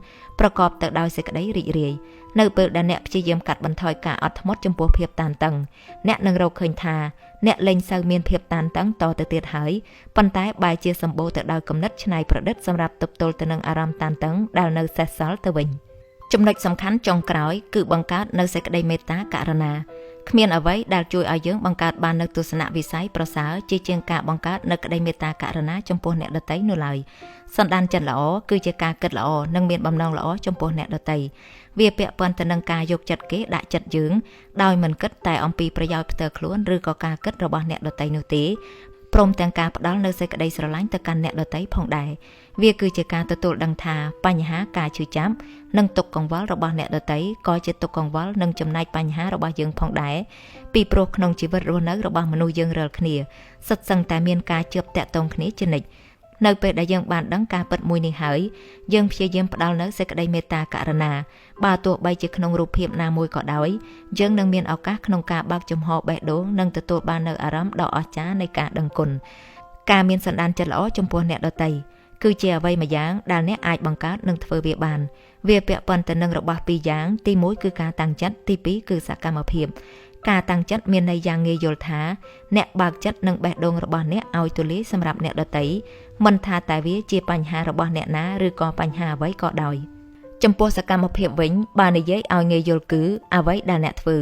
ប្រកបទៅដោយសេចក្តីរីករាយនៅពេលដែលអ្នកព្យាយាមកាត់បន្ថយការអត់ធ្មត់ចំពោះភាពតានតឹងអ្នកនឹងរកឃើញថាអ្នកលែងសូវមានភាពតានតឹងតទៅទៀតហើយប៉ុន្តែបែរជាសម្បូរទៅដោយគំនិតច្នៃប្រឌិតសម្រាប់ទប់ទល់ទៅនឹងអារម្មណ៍តានតឹងដែលនៅសេសសល់ទៅវិញចំណុចសំខាន់ចុងក្រោយគឺបង្កើតនៅសេចក្តីមេត្តាករុណាគ្មានអ្វីដែលជួយឲ្យយើងបង្កើតបាននូវទស្សនវិស័យប្រសើរជាជាងការបង្កើតនូវក្តីមេត្តាករុណាចំពោះអ្នកដទៃនោះឡើយសន្តានចិត្តល្អគឺជាការគិតល្អនិងមានបំណងល្អចំពោះអ្នកដទៃវាពាក់ព័ន្ធទៅនឹងការយកចិត្តគេដាក់ចិត្តយើងដោយមិនគិតតែអំពីប្រយោជន៍ផ្ទាល់ខ្លួនឬក៏ការគិតរបស់អ្នកដទៃនោះទេព្រមទាំងការផ្ដល់នូវសេចក្តីស្រឡាញ់ទៅកាន់អ្នកដទៃផងដែរវាគឺជាការទទួលដឹងថាបញ្ហាការឈឺចាប់និងទុក្ខកង្វល់របស់អ្នកដទៃក៏ជាទុក្ខកង្វល់និងចំណែកបញ្ហារបស់យើងផងដែរពីព្រោះក្នុងជីវិតរស់នៅរបស់មនុស្សយើងរាល់គ្នាសុទ្ធសឹងតែមានការជាប់ទាក់ទងគ្នាជានិច្ចនៅពេលដែលយើងបានដឹងការពិតមួយនេះហើយយើងព្យាយាមផ្ដល់នូវសេចក្តីមេត្តាករុណាបើទោះបីជាក្នុងរូបភាពណាមួយក៏ដោយយើងនឹងមានឱកាសក្នុងការបើកចំហបេះដូងនិងទទួលបាននូវអារម្មណ៍ដ៏អស្ចារ្យនៃការដឹងគុណការមានសន្តានចិត្តល្អចំពោះអ្នកដទៃគឺជាអ្វីមួយយ៉ាងដែលអ្នកអាចបង្កើតនិងធ្វើវាបានវាពាក់ព័ន្ធទៅនឹងរបស់ពីរយ៉ាងទី1គឺការតាំងចិត្តទី2គឺសកម្មភាពការតាំងចិត្តមានន័យយ៉ាងងាយយល់ថាអ្នកបើកចិត្តនិងបេះដូងរបស់អ្នកឲ្យទូលាយសម្រាប់អ្នកដទៃមិនថាតែវាជាបញ្ហារបស់អ្នកណាឬក៏បញ្ហាអ្វីក៏ដោយចំពោះសកម្មភាពវិញបើនិយាយឲ្យងាយយល់គឺអ្វីដែលអ្នកធ្វើ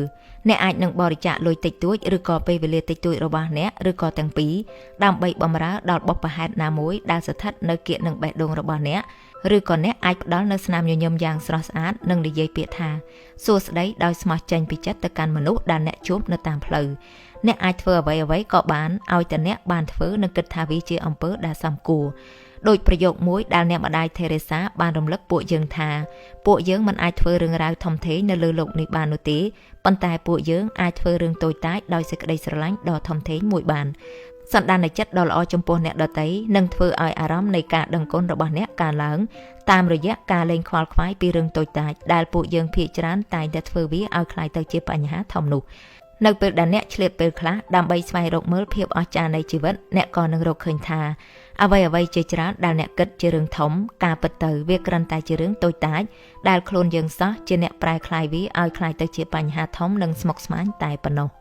អ្នកអាចនឹងបរិច្ចាគលុយតិចតួចឬក៏ពេលវេលាតិចតួចរបស់អ្នកឬក៏ទាំងពីរដើម្បីបម្រើដល់បុព្វហេតុណាមួយដែលស្ថិតនៅគៀកនឹងបេះដូងរបស់អ្នកឬក៏អ្នកអាចផ្ដល់នូវស្នាមញញឹមយ៉ាងស្រស់ស្អាតនិងនិយាយពាក្យថាសួស្តីដោយស្មោះចេញពីចិត្តទៅកាន់មនុស្សដែលអ្នកជួបនៅតាមផ្លូវអ្នកអាចធ្វើអ្វីៗក៏បានឲ្យតែអ្នកបានធ្វើនិងគិតថាវាជាអំពើដែលសមគួរដោយប្រយោគមួយដែលអ្នកម្ដាយថេរ៉េសាបានរំលឹកពួកយើងថាពួកយើងមិនអាចធ្វើរឿងរ៉ាវធំធេងនៅលើលោកនេះបាននោះទេប៉ុន្តែពួកយើងអាចធ្វើរឿងតូចតាចដោយសេចក្តីស្រឡាញ់ដ៏ធំធេងមួយបានសន្តានចិត្តដ៏ល្អចំពោះអ្នកដទៃនឹងធ្វើឲ្យអារម្មណ៍នៃការដឹងគុណរបស់អ្នកកើនឡើងតាមរយៈការលែងខ្វល់ខ្វាយពីរឿងតូចតាចដែលពួកយើងភាគច្រើនតែងតែធ្វើវាឲ្យក្លាយទៅជាបញ្ហាធំនោះនៅពេលដែលអ្នកឆ្លៀតពេលខ្លះដើម្បីស្វែងរកមើលភាពអស្ចារ្យនៃជីវិតអ្នកក៏នឹងរកឃើញថាអ្វីៗជាច្រើនដែលអ្នកគិតជារឿងធំការពិតទៅវាគ្រាន់តែជារឿងតូចតាចដែលខ្លួនយើងសោះជាអ្នកប្រែក្លាយវាឲ្យក្លាយទៅជាបញ្ហាធំនិងស្មុគស្មាញតែប៉ុណ្ណោះ។